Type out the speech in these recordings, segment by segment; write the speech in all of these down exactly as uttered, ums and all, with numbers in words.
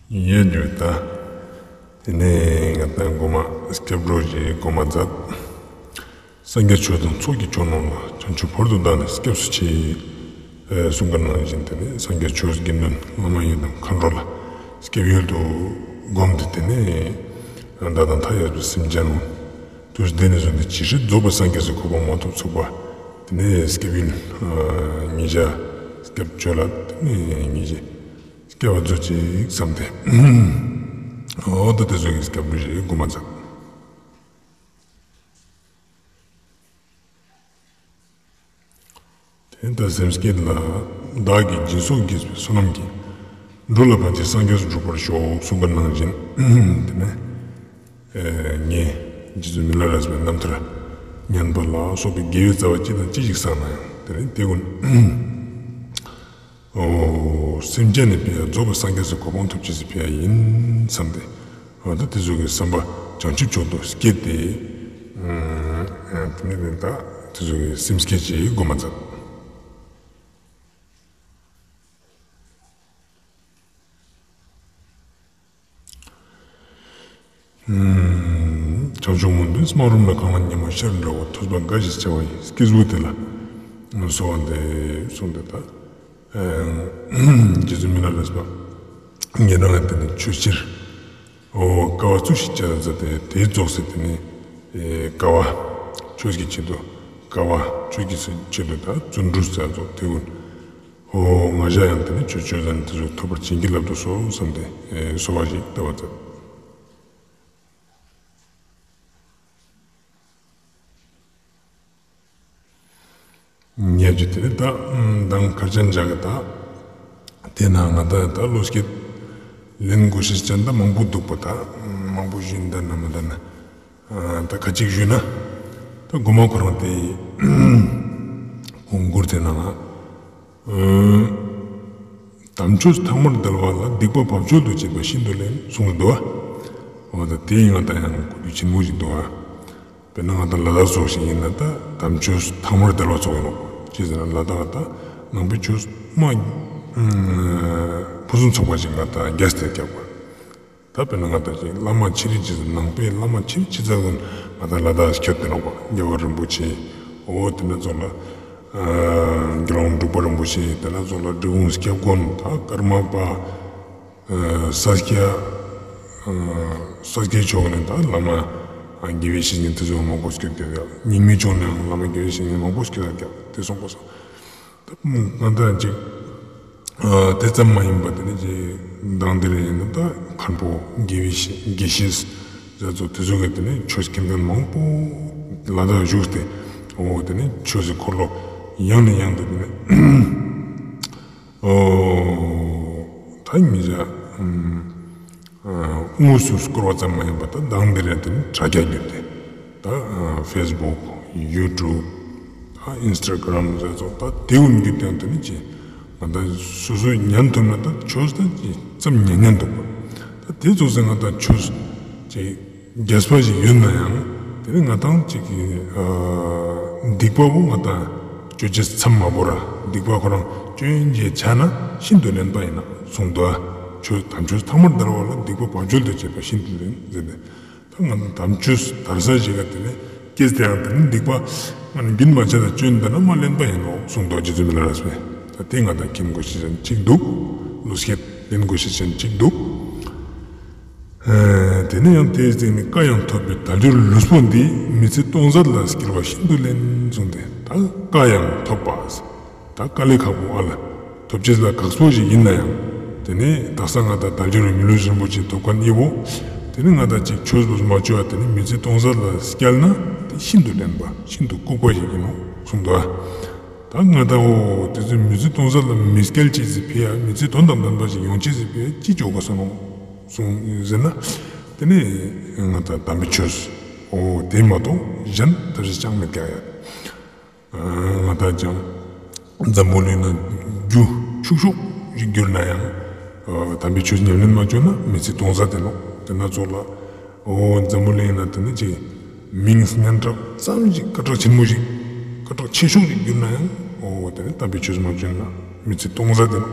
ཡོད་རྒྱུ་ད། དེ་ནས་ང་ཏང་གོ་མ་སྐྱབས་འགྲོ་ཞིག་གོ་མ་མཛད། སངས་རྒྱས་ཆོས་དང་ཚོགས་ཀྱི་མཆོག་རྣམས་ལ། བྱང་ཆུབ་བར་དུ་བདག་ནི་སྐྱབས་སུ་མཆི། ཨེ་གསུངས་པ་ནང་བཞིན་དེ་ནས་སངས་རྒྱས་ཆོས་དགེ་འདུན་བླ་མ་ཡོན་ཏན་མཁའ་འགྲོ་ལ་སྐྱབས་ཡུལ་དུ་བསྒོམས་ཏེ་དེ་ནས་བདག་དང་མཐའ་ཡས་པའི་སེམས་ཅན་དུས་འདི་ནས་བཟུང་སྟེ་ཇི་སྲིད་རྫོགས་པའི་སངས་རྒྱས་སུ་གོ་འཕང་མ་ཐོབ་ཚུགས་པ་དེ་ནས་སྐྱབས་ཡུལ་ཨ་ཉེ་ཞ་སྐྱབས་བཅོལ་ལ་དེ་ནས་ཉེ་ཞ་སྐྱབས་པ་མཛོད་ཅིག་བསམ་སྟེ། འོ་ད་དེ་ཚོ་གི་སྐྱབས་འགྲོ་ཞིག་གོ་མ་མཛད། དེ་ལྟར་སེམས་བསྐྱེད་ལ། བདག་གིས་སྦྱིན་སོགས་བགྱིས་པའི་བསོད་ནམས་ཀྱིས། འགྲོ་ལ་ཕན་ཕྱིར་སངས་རྒྱས་སུ་འགྲུབ་པར་ཤོག་གསུངས་པ་ནང་བཞིན། དེ་ནས་ཨེ་ངས་རྗེ་བཙུན་མི་ལ་རས་པའི་རྣམ་ཐར་ཉན་པ་ལ་སོགས་པའི་དགེ་བའི་རྩ་བ་ཅི་དང་ཅི་ཞིག་བསགས་ན་ཡང་དེ་ནས་དེ་ཀུན་འོ་སེམས་ཅན་ནི་ཕི་ཡ་རྫོགས་པའི་སངས་རྒྱས་སུ་གོ་འཕང་ཐོབ་ཅེས་སི་ཕི་ཡ་ཡིན་བསམ་སྟེ། འོ་ད་དེ་ཚོ་གི་བསམ་པ་བྱང་ཆུབ་མཆོག་ཏུ་བསྐྱེད་དེ། ཨ་དེ་ནས་ད་དེ་ཚོ་གི་སེམས་བསྐྱེད་ཅིག་གོ་མ་མཛད། བྱང་ཆུབ་མངོན་མཐོའི་སྨག་རུམ་ལ། གང་ལ་ཉོན་མོངས་ཤར་འདྲ་བ། ཐོས་པ་འགའ་ཞིག་བྱ་བ་ཡི། སྐྱེས་བུ་དེ་ལ་གསོལ་བ་འདེབས་གསུངས་ཏེ་ད། རྗེ་བཙུན་མི་ལ་རས་པ་ཉེ་རང་ངི་དེ་ནས་ཆོས་ཕྱིར་འོ་དཀའ་བ་ཙུགས་ཤིག་བྱས་ཏེ་མཛད་དེ་དེ་རྫོགས་སེ་དེ་ནས་དཀའ་བ་ཆོས་ཀྱི་ཆེད་དུ་དཀའ་བ་ཆོས་ཀྱི་ཆེད་དུ་ད་བརྩོན་འགྲུས་མཛད་དོ་དེ་ཀུན། འོ་ང་ཞ་ཡང་དེ་ནས་ཆོས་ཆོས་ཟན་དེ་ཚོ་ཐོབ་པར་བྱིན་གྱིས་བརླབ་ཏུ་གསོལ་བསམ་སྟེ་གསོལ་བ་ཞིག་བཏབ་པ་མཛད། ཉེ་རང་ངི་དེ་ནས་ད་མདང་ཁར་ཆེན་ཇག་གི་ད་དེ་ན་ང་ད་ད་བློ་སྐྱེད་ལེན་དགོས་ཤེས་ཅན་ད་མང་པོ་འདུག་པ། ད་མང་པོ་ཞུ་ན་ད་ན་མ་ད་ན་ད་ཁ་ཅིག་ཞུས་ན་ད་གོ་མ་ཁོ་རང་དེ་གུང་མགུར་དེ་ན་ང་དམ་ཆོས་ཐོག་མར་བརྡལ་བ་ལ། སྡིག་པ་བབ་ཅོལ་དུ་བྱེད་པ་ཤིན་ཏུ་བླེན་གསུངས་འདུག་པ། འོ་ད་དེ་ང་ད་ཡང་གོ་རྒྱུ་ཆེན་པོ་ཞིག་འདུག་པ། དཔེར་ན་ང་ད་ལ་དྭགས་ཙོགས་ཤིག་ཡིན་ན་ད་དམ་ཆོས་ཐོག་མར་བརྡལ་བ་ཙོགས་ཡིན་ནོག་ཅི་ཟེར་ན་ལ་དྭགས་ད་ནང་པའི་ཆོས་མ་ཕུན་སུམ་ཚོགས་པ་ཞིག་ང་ད་རྒྱས་ཏེ་རྒྱག་པ། ད་དཔེར་ན་ང་ད་ཅིག་བླ་མ་ཆེ་རིགས་ཅི་ཟེར་ནང་པའི་བླ་མ་ཆེ་རིགས་ཅི་ཟེར་ཀུན་ང་ད་ལ་དྭགས་ཁྱོད་དེ་ནོག་པ། རྒྱལ་བ་རིན་པོ་ཆེ་འོ་དེ་ན་ཙོགས་ལ་དགེ་སློང་འབྲུག་པ་རིན་པོ་ཆེ་དེ་ན་ཙོགས་ལ་འབྲི་གུང་སྐྱབས་མགོན་ད་ཀརྨ་པ། ས་སྐྱ། ས་སྐྱའི་ཕྱོགས་ནས་ད་བླ་མ་དགེ་བའི་བཤེས་གཉེན་དེ་ཚོ་མང་པོ་སྐྱོད་ཀྱག་རྙིང་མའི་ཕྱོགས་ནས་བླ་མ་དགེ་བའི་བཤེས་གཉེན་མང་པོ་སྐྱོད་ཀྱག་དེ་སོང་པ་སོང་། ད་ང་ད་ཅིག་དེ་ཙམ་མ་ཡིན་པ་དེ་ནས་ཅིག་མདང་དེ་རིང་ཡིན་ན་ད་མཁན་པོ་དགེ་བའི་བཤེས་དགེ་བཤེས་ཟེར་ཚོ་དེ་ཚོ་གི་དེ་ནས་ཆོས་མཁྱེན་མཁན་མང་པོ་ལ་ད་བཞུགས་ཏེ་འོ་དེ་ནས་ཆོས་སི་འཁོར་ལོ་ཡང་ནས་ཡང་དུ་དེ་ནས། འོ། ད་ཉེ་རང་ངི་དངོས་སུ་སྐོར་བ་ཙམ་མ་ཡིན་པ་ད་མདང་དེ་རིང་དེ་ནི་དྲ་རྒྱ་བརྒྱུད་དེ་ད་ཕེས་བུག་ཡུ་ཊུབ་ད་ཨིན་སི་ཊ་གྲམ་ཟེར་ཚོགས་ད་དེ་ཀུན་བརྒྱུད་དེ་དེ་ནི་ཅི་ང་ད་སོ་སོའི་ཉན་ཐུབ་ན་ད་ཆོས་ད་ཅི་ཙམ་ཉན་ཉན་འདུག་པ། ད་དེ་ཚོགས་སེ་ང་ད་ཆོས་ཅི་རྒྱས་པ་ཞིག་ཡོད་ན་ཡང་དེ་ནི་ང་དང་ཅིག་གི་སྡིག་པ་བོ་ང་དང་ཅོ་ཅེས་མཚམས་མ་བོར་ར་སྡིག་པ་ཁོ་རང་ཅོ་ཡིན་ཅེས་ཆ་ན་ཤིན་ཏུ་བླེན་པ་ཡིན་ན་གསུངས་འདུག་པ། ཆོས་དམ་ཆོས་ཐོག་མར་བརྡལ་བ་ལ། སྡིག་པ་བབ་ཅོལ་དུ་བྱེད་པ་ཤིན་ཏུ་བླེན་ཟེར་ཏེ། ད་ང་དང་དམ་ཆོས་དར་ས་ཞིག་ག་དེ་ནི་སྐྱེས་ཏེ་ཡང་དེ་ནི་སྡིག་པ་ང་ནི་རྒྱུན་མ་ཆད་ད་ཅོ་ཡིན་ད་ན་མ་བླེན་པ་ཡིན་ནོག་གསུངས་འདུག་པ། རྗེ་བཙུན་མི་ལ་རས་པས། ད་དེ་ང་དང་མཁྱེན་དགོས་ཤེས་ཅན་ཅིག་འདུག་བློ་སྐྱེད་ལེན་དགོས་ཤེས་ཅན་ཅིག་འདུག་ཨེ། དེ་ནས་ཡང་དེའི་སྟེང་ནས་བཀའ་ཡང་ཐོབ་པའི་དལ་འབྱོར་ལུས་པོ་འདི། མི་ཚེ་སྟོང་ཟད་ལ་སྐྱེལ་བ་ཤིན་ཏུ་བླེན་གསུངས་ཏེ། ད་བཀའ་ཡང་ཐོབ་པ། ད་དཀའ་ལས་ཁག་པོ་ཨ་ལ་ཐོབ་ཅེས་ལ་ཁག་པོ་ཞིག་ཡིན་ན་ཡང་དེ་ནས་དག་ས་ང་དང་དལ་འབྱོར་བའི་མི་ལུས་རིན་པོ་ཆེ་ཐོབ་མཁན་ཨི་བོ། དེ་ནས་ང་དང་ཅིག་ཆོས་པོ་མ་ཅོ་བ་དེ་ནས་མི་ཚེ་སྟོང་ཟད་ལ་སྐྱེལ་ན་དེ་ཤིན་ཏུ་བླེན་པ་ཤིན་ཏུ་ལྐུགས་པ་ཞིག་ཡིན་ནོག་གསུངས་འདུག་པ། ད་ང་དང་འོ་དེ་ཚོ་མི་ཚེ་སྟོང་ཟད་ལ་མི་སྐྱེལ་ཅེས་སི་ཕི་ཡ་མི་ཚེ་དོན་དང་ལྡན་པ་ཞིག་ཡོང་ཅེས་སི་ཕི་ཡ་ཅི་ཅོ་དགོས་ས་ནོག་གསུངས་ཟེར་ན། དེ་ནས་ང་དང་དམ་པའི་ཆོས་འོ་དེ་མ་གཏོགས་གཞན་ཐབས་ཤེས་ཅང་མེད་ཀྱག་ཡ། ང་དང་ཅང་འཛམ་བུ་གླིང་ན་རྒྱུ་ཕྱུག་ཤོས་ཤིག་གྱུར་ན་ཡང་དམ་པའི་ཆོས་ཉམས་ལེན་མ་ཅོས་ན་མི་ཚེ་སྟོང་ཟད་དེ་ནོག་དེ་ན་ཚོགས་ལ། འོ་འཛམ་བུ་གླིང་ན་དེ་ནི་ཅིག་མིང་སྙན་གྲགས་ཙམ་ཞིག་སྐད་གྲགས་ཆེན་མོ་ཞིག་སྐད་གྲགས་ཆེ་ཤོས་ཞིག་གྱུར་ན་ཡང་འོ་དེ་ནི་དམ་པའི་ཆོས་མ་ཅོས་ན་མི་ཚེ་སྟོང་ཟད་དེ་ནོག་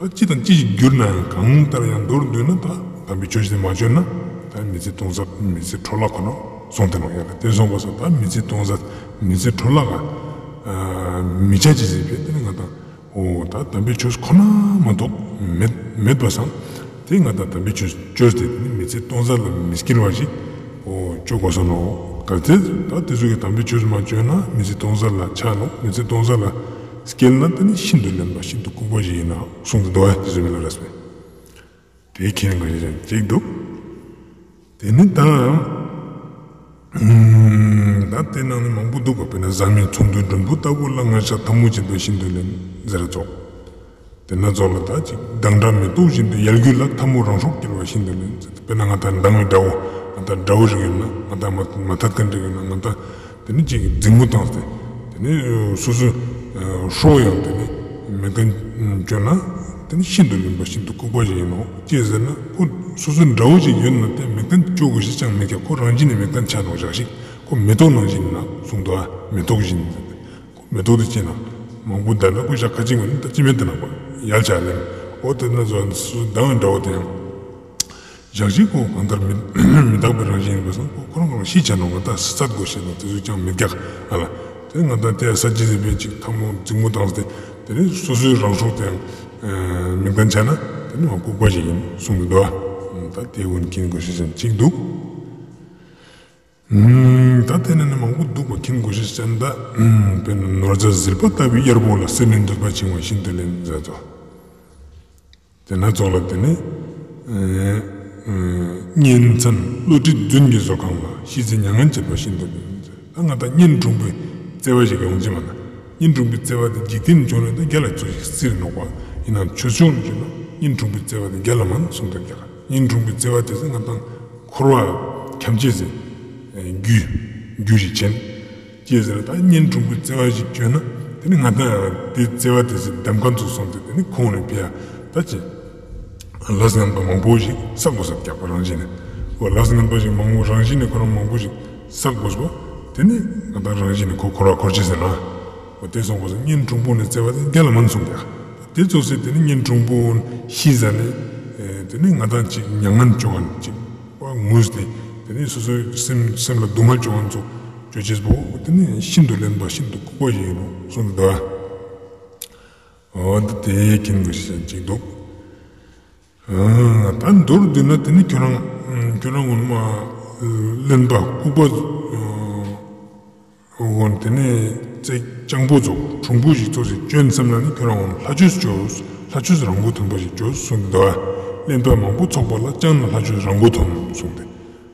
ད་ཅི་དང་ཅི་ཞིག་གྱུར་ན་ཡང་གང་ལྟར་ཡང་མདོར་བསྡུས་ན་ད་དམ་པའི་ཆོས་དེ་མ་བཅོས་ན་ད་མི་ཚེ་སྟོང་ཟད་མི་ཚེ་འཕྲོ་བརླག་ཁོ་ན་སོང་སྟེ་ནོག་ཡ། ད་དེ་སོང་པ་སང་ད་མི་ཚེ་སྟོང་ཟད་མི་ཚེ་འཕྲོ་བརླག་ག་མི་བྱ་ཅི་ཟེར་བས་དེ་ནི་ང་དང་འོ་ད་དམ་པའི་ཆོས་ཁོ་ན་མ་གཏོགས་མེད་མེད་པ་སང་དེ་ང་དང་དམ་པའི་ཆོས་བཅོས་ཏེ་དེ་ནི་མི་ཚེ་སྟོང་ཟད་ལ་མི་སྐྱེལ་བ་ཞིག་འོ་བཅོ་དགོས་ས་ནོག། གལ་ཏེ་ད་དེ་ཚོ་གི་དམ་པའི་ཆོས་མ་བཅོས་ན་མི་ཚེ་སྟོང་ཟད་ལ་ཆ་ནོག། མི་ཚེ་སྟོང་ཟད་ལ་སྐྱེལ་ན་དེ་ནི་ཤིན་ཏུ་གླེན་པ་ཤིན་ཏུ་ལྐུགས་པ་ཞིག་ཡིན་ནོག་གསུངས་ཏེ་འདུག་པ། དེ་ཚོ་མི་ལ་རས་པས། དེ་ཁྱེད་ནི་ག་ཞིག་ཅིག་འདུག། དེ་ནི་ད་ད་དེ་ནང་ནི་མང་པོ་འདུག་པ། དཔེར་ན་བཟའ་མི་ཚོགས་འདུའི་མགྲོན་པོ་ལྟ་བུ་ལ། ང་ཞ་འཐབ་མོ་བྱེད་པ་ཤིན་ཏུ་གླེན་ཟེར་ཙོགས། དེ་ན་ཙོགས་ལ་ད་ཅིག་སྡང་དགྲ་མེ་ཏོག་བཞིན་དུ་ཡལ་གྱུར་ལ། འཐབ་མོ་རང་སྲོག་སྐྱེལ་བ་ཤིན་ཏུ་གླེན་ཟེར། དཔེར་ན་ང་དང་སྡང་བའི་དགྲ་བོ་ང་དང་དགྲ་བོ་ཞིག་ཡོད་ན་ང་དང་མ་མ་ཐད་མཁན་ཞིག་ཡོད་ན་ང་དང་དེ་ནི་ཅིག་འཛིང་མོ་བཏང་སྟེ་དེ་ནི་སོ་སོའི་སྲོག་ཡང་དེ་ནི་མེད་མཁན་བཅོས་ན་དེ་ནི་ཤིན་ཏུ་གླེན་པ་ཤིན་ཏུ་ལྐུགས་པ་ཞིག་ཡིན་ནོག། ཅི་ཟེར་ན་ཁོ་སོ་སོའི་དགྲ་བོ་ཞིག་ཡོད་ན་དེ་མེད་མཁན་བཅོ་དགོས་ཤེས་ཅང་མེད་ཀྱག། ཁོ་རང་བཞིན་ནི་མེད་མཁན་ཆ་ནོག་ཞག་ཞིག། ཁོ་མེ་ཏོག་ནང་བཞིན་ཡིན་ན་གསུངས་འདུག་པ། མེ་ཏོག་བཞིན། ཁོ་མེ་ཏོག་དེ་ཅི་ན་མང་པོ་འདར་ན་ཁོ་ཞག་ཁ་ཅིག་མ་ནི་ད་ཅི་མེད་དེ་ན་པ་ཡལ་ཆ་ལེན། འོ་དེ་ན་ཙོགས་སུ་སྡང་བའི་དགྲ་བོ་དེ་ཡང་ཞག་ཞིག་ཁོ་གང་ལྟར་མི་མི་རྟག་པའི་རང་བཞིན་ཡིན་པ་སང་ཁོ་ཁོ་རང་ཁོ་རང་ཤི་ཆ་ནོག། ང་དང་བསད་དགོས་ཤེས་ནོག། དེ་ཚོ་ཅང་མེད་ཀྱག་ཨ་ལ། དེ་ང་དང་དེ་ས་ཅི་ཟེར་བའི་ཅིག་འཐབ་མོ་འཛིང་མོ་བཏང་སྟེ་དེ་ནི་སོ་སོའི་རང་སྲོག་དེ་ཡང་མེད་མཁན་ཆ་ན་དེ་ནི་མ་ལྐུགས་པ་ཞིག་ཡིན་གསུངས་འདུག་པ། ད་དེ་ཀུན་མཁྱེན་དགོས་ཤེས་ཅན་ཅིག་འདུག། ད་དེ་ནས་ནི་མང་པོ་འདུག་པ། མཁྱེན་དགོས་ཤེས་ཅན་ད། དཔེར་ན་ནོར་རྫས་ཟིལ་པ་ལྟ་བུའི་གཡར་པོ་ལ། གསེར་ནི་འདོད་པས་འཆིང་བ་ཤིན་ཏུ་གླེན་ཟེར་ཙོགས། དེ་ན་ཙོགས་ལ་དེ་ནི་གཉེན་ཚན་བློ་གྲོས་རྫུན་གྱིས་བཟོ་གང་ལ། ཤི་ཚེ་མྱ་ངན་བྱེད་པ་ཤིན་ཏུ་གླེན་ཟེར། ད་ང་དང་གཉེན་དྲུང་པའི་བརྩེ་བ་ཞིག་ཡོང་ཅི་མ་ན། གཉེན་དྲུང་པའི་བརྩེ་བ་དེ་འཇིག་རྟེན་བྱུང་ན་ད་རྒྱལ་ལ་ཙོགས་ཤིག་སྲིད་ནོག་པ། ཡིན་ནའང་ཆོས་བྱུང་བྱུང་ན་གཉེན་དྲུང་པའི་བརྩེ་བ་དེ་རྒྱལ་ལ་མ་ན་གསུངས་ཏེ་རྒྱལ་ལ། གཉེན་དྲུང་པའི་བརྩེ་བ་དེ་ཚེ་ང་དང་འཁོར་བ་ཁྱབ་ཅེས་སི་རྒྱུ་རྒྱུ་ཞིག་ཆེན། ཅི་ཟེར་ན་ད་གཉེན་དྲུང་པའི་བརྩེ་བ་ཞིག་བཅོས་ན་དེ་ནི་ང་དང་དེ་བརྩེ་བ་དེ་ཚེ་འདམ་ཀ་ཙོགས་སོང་སྟེ་དེ་ནི་ཁོང་ནི་ཕི་ཡ་ད་ཅི་ལས་ངན་པ་མང་པོ་ཞིག་བསགས་དགོས་ས་རྒྱག་པ་རང་བཞིན་ནི། འོ་ལས་ངན་པ་ཞིག་མང་པོ་རང་བཞིན་ནི་ཁོ་རང་མང་པོ་ཞིག་བསགས་དགོས་པ། དེ་ནི་ང་དང་རང་བཞིན་ནི་ཁོ་འཁོར་བ་འཁོར་ཅེས་ཟེར་ན། འོ་དེ་སོང་པ་སང་གཉེན་དྲུང་པོ་ནི་བརྩེ་བ་དེ་རྒྱལ་ལ་མ་ན་གསུངས་ཀྱག། དེ་ཙོགས་སེ་དེ་ནི་གཉེན་དྲུང་པོ་ཤི་ཟ་ནི་དེ་ནི་ང་དང་ཅིག་མྱ་ངན་བཅོ་ངན་ཅིག་པ་ངུས་ཏེ་དེ་ནི་སོ་སོའི་སེམས་སེམས་ལ་སྡུག་བསྔལ་བཅོ་ངན་ཙོགས་བཅོ་ཅེས་པོ་དེ་ནི་ཤིན་ཏུ་གླེན་པ་ཤིན་ཏུ་ལྐུགས་པ་ཞིག་ཡིན་ནོག་གསུངས་འདུག། འོ་ད་དེ་མཁྱེན་དགོས་ཤེས་ཅིག་འདུག། ད་མདོར་བསྡུས་ན་དེ་ནི་ཁྱོད་རང་ཁྱོད་རང་ངོ་མ་གླེན་པ་ལྐུགས་པ་འོ་དེ་ནི་ཙེ་སྤྱང་པོ་ཙོགས་གྲུང་པོ་ཞིག་ཙོགས་ཤིག་བཅོ་ཨིན་བསམ་ན་ནི་ཁྱོད་རང་ངོ་ལྷ་ཆོས་བཅོས། ལྷ་ཆོས་རང་མགོ་ཐོན་པ་ཞིག་བཅོས་གསུངས་འདུག། གླེན་པ་མང་པོ་ཚོགས་པ་ལ། སྤྱང་ན་ལྷ་ཆོས་རང་མགོ་ཐོན་གསུངས་ཏེ།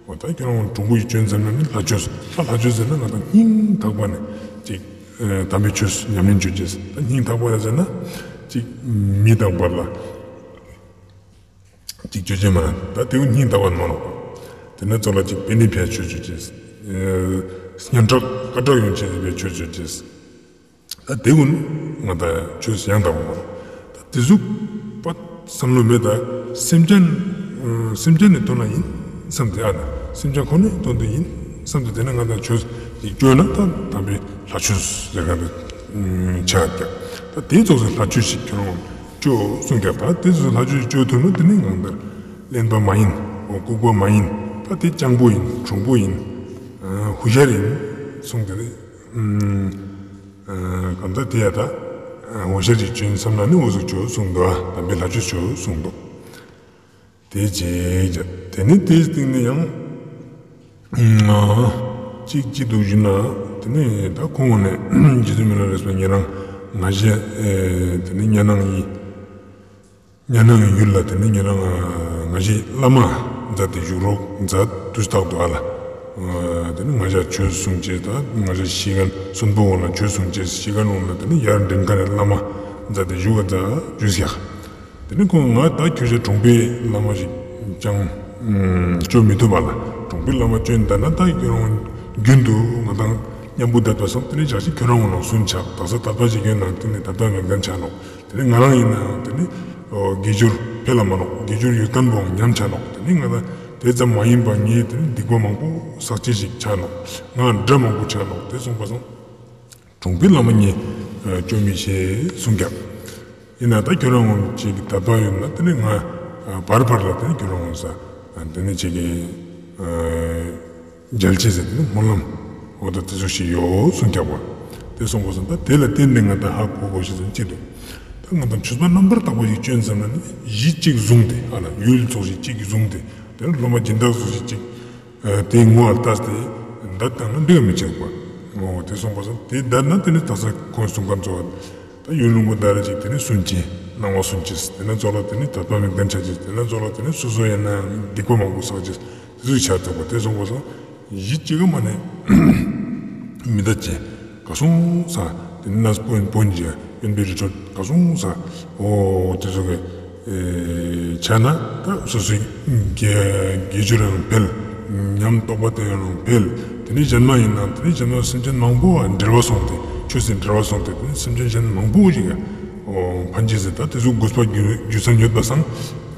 འོ་ད་ཁྱོད་རང་ངོ་གྲུང་པོ་ཞིག་བཅོ་ཨིན་བསམ་ན་ནི་ལྷ་ཆོས་ལྷ་ལྷ་ཆོས་ཟེར་ན་ང་དང་སྙིང་ཐག་པ་ནས་ཅིག་དམ་པའི་ཆོས་ཉམས་ལེན་བཅོ་ཅེས། ད་སྙིང་ཐག་པ་ཡ་ཟེར་ན་ཅིག་མི་དང་བར་ལ་ཅིག་བཅོ་ཅེས་མ་ན་ད་དེ་བོ་སྙིང་ཐག་པ་མ་ནོག། དེ་ནས་ཙོགས་ལ་ཅིག་པེ་ནེ་ཕི་ཡ་ཆོས་བཅོ་ཅེས། སྙན་གྲགས་སྐད་གྲགས་ཡོང་ཅེས་པའི་ཆོས་བཅོ་ཅེས། ད་དེ་ཀུན་ང་དང་ཆོས་ཡང་དག་པ་མ་ནོག། ད་དེ་ཟུག་པ་བསམ་བློ་མེད་ད་སེམས་ཅན་སེམས་ཅན་ནི་དོན་ལ་ཡིན་བསམ་སྟེ་ཨ་ན་སེམས་ཅན་ཁོ་ནའི་དོན་དུ་ཡིན་བསམ་སྟེ་དེ་ནས་ང་དང་ཆོས་ཅིག་བཅོས་ན་ད་དམ་པའི་ལྷ་ཆོས་ཟེར་མཁན་དུ་ཆགས་ཀྱག། ད་དེ་ཙོགས་སུ་ལྷ་ཆོས་ཤིག་ཁྱོད་རང་བཅོ་གསུངས་ཀྱག། ད་དེ་ཙོགས་སུ་ལྷ་ཆོས་ཤིག་བཅོ་ཐུབ་ན་དེ་ནི་ང་དང་གླེན་པ་མ་ཡིན། འོ་ལྐུགས་པ་མ་ཡིན། ད་དེ་སྤྱང་པོ་ཡིན། གྲུང་པོ་ཡིན། ཧུ་ཤར་ཡིན་གསུངས་ཏེ་ནི། གང་ལྟར་དེ་ཡ་ད་ཧུ་ཤར་ཅིག་བཅོ་ཨིན་བསམ་ན་ནི་འོ་ཟུག་བཅོ་གསུངས་འདུག། དམ་པའི་ལྷ་ཆོས་བཅོ་གསུངས་འདུག། དེ་རྗེས་ཀྱང་དེ་ནི་དེའི་སྟེང་ནས་ཡང་ཅིག་ཅི་འདུག་ཞུ་ན། དེ་ནི་ད་ཁོང་ནས་རྗེ་བཙུན་མི་ལ་རས་པས་ཉེ་རང་ང་ཞའི་དེ་ནི་ཉེ་རང་ཡི་ཉེ་རང་ཡུལ་ལ་དེ་ནི་ཉེ་རང་ང་ཞའི་བླ་མ་མཛད་དེ་བཞུགས་རོགས་མཛད་དུས་རྟག་ཏུ་ཨ་ལ། དེ་ནི་ང་ཞ་ཆོས་གསུང་ཅེས་ད་ང་ཞ་ཤི་མཁན་གསོན་པོ་འོང་ལ་ཆོས་གསུང་ཅེས་ཤི་མཁན་འོང་ལ་དེ་ནི་ཡར་མགྲིན་ཁ་ནས་བླ་མ་མཛད་དེ་བཞུགས་ག་མཛད་བཞུགས་ཡག། དེ་ནི་ཁོང་ང་ད་ཁྱོད་ཞ་གྲོང་པའི་བླ་མ་ཞིག་ཅང་བཅོ་མི་ཐུབ་པ་ལ། གྲོང་པའི་བླ་མ་བཅོ་ཨིན་ད་ན་ད་ཁྱོད་རང་རྒྱུན་དུ་ང་དང་མཉམ་པོ་བསྡད་པ་སང་དེ་ནི་ཞག་ཞིག་ཁྱོད་རང་ངོ་ནང་སུན་ཆགས་དག་ས་དད་པ་ཞིག་ཡོད་ན་དེ་ནི་དད་པ་མེད་མཁན་ཆ་ནོག། དེ་ནི་ང་རང་ཡིན་ནའང་དེ་ནི་དགེ་སྦྱོར་འཕེལ་ལ་མ་ནོག། དགེ་སྦྱོར་ཡོད་མཁན་པོའང་ཉམས་ཆ་ནོག། དེ་ནི་ང་དང་དེ་ཙམ་མ་ཡིན་པ་ངས་དེ་ནི་སྡིག་པ་མང་པོ་བསགས་ཅེས་ཞིག་ཆ་ནོག། ང་དགྲ་མང་པོ་ཆ་ནོག། དེ་སོང་པ་སང་གྲོང་པའི་བླ་མ་ངས་བཅོ་མི་ཤེས་གསུངས་ཀྱག། ཡིན་ན་ད་ཁྱོད་རང་ངོ་ཅིག་དད་པ་ཡོད་ན་དེ་ནི་ང་བར་བར་ལ་དེ་ནི་ཁྱོད་རང་ངོ་ས་དེ་ནི་ཅིག་གི་མཇལ་ཅེས་ཟེར་དེ་ནི་སྨོན་ལམ་འོ་ད་དེ་ཟུག་ཞིག་ཡོད་གསུངས་ཀྱག་པ། དེ་གསུངས་པ་སང་ད་དེ་ལ་བརྟེན་ཏེ་ང་ད་ཧ་གོ་དགོས་ཤེས་ཟེར་ཅི་འདུག་ད་ང་ད་ཆོས་པ་རྣམ་པར་དག་པ་ཞིག་བྱོན་ཙམ་ན་ནི་གཞི་གཅིག་བཟུང་སྟེ་ཨ་ལ་ཡུལ་ཚོགས་ཞིག་གཅིག་བཟུང་སྟེ་དེ་ནི་སློབ་མ་སྦྱིན་བདག་ཚོགས་ཞིག་གཅིག་ཨ་དེའི་ངོ་བོར་ལྟས་ཏེ་འདི་ལྟ་ན་འགྲིག་མི་ཆེན་པ། འོ་དེ་གསུངས་པ་སང་དེ་ལྟ་ན་དེ་ནི་ད་ས་ཁོང་གསུང་ཁན་ཚོ་ད་ཡུལ་ལུང་པ་ད་རེ་ཅིག་དེ་ནི་སུན་ཅིག་སྣང་བ་སུན་ཅིག་དེ་ནི་ཚོགས་ལ་དེ་ནི་དད་པ་མེད་མཁན་ཆ་ཅིག་དེ་ནི་ཚོགས་ལ་དེ་ནི་སོ་སོ་ཡིན་ན་སྡིག་པ་མང་པོ་བསགས་ཅིག་དེ་ཚོ་ཆ་ཐུབ་པ། དེ་གསུངས་པ་སང་གཞི་གཅིག་གི་མ་ནས་མི་ད་ཅེ་ག་སོང་ས་དེ་ནི་ན་སྤོན་སྤོན་ཅེ་དཔོན་པོའི་རི་ཁྲོད་ག་སོང་ས་འོ་དེ་ཚོ་གི་ཨེ་ཆ་ན་ད་སོ་སོའི་དགེ་དགེ་སྦྱོར་ཡང་འཕེལ། ཉམས་རྟོགས་པ་དེ་ཡང་འཕེལ། དེ་ནི་གཞན་མ་ཡིན་ན་དེ་ནི་གཞན་མ་སེམས་ཅན་མང་པོ་འབྲེལ་བ་སོང་སྟེ་ཆོས་སི་འབྲེལ་བ་སོང་སྟེ་དེ་ནི་སེམས་ཅན་གཞན་མང་པོ་ཞིག་འོ་ཕན་ཅེས་ཟེར་ད་དེ་ཚོ་དགོས་པ་རྒྱུ་རྒྱུ་མཚན་ཡོད་པ་སང་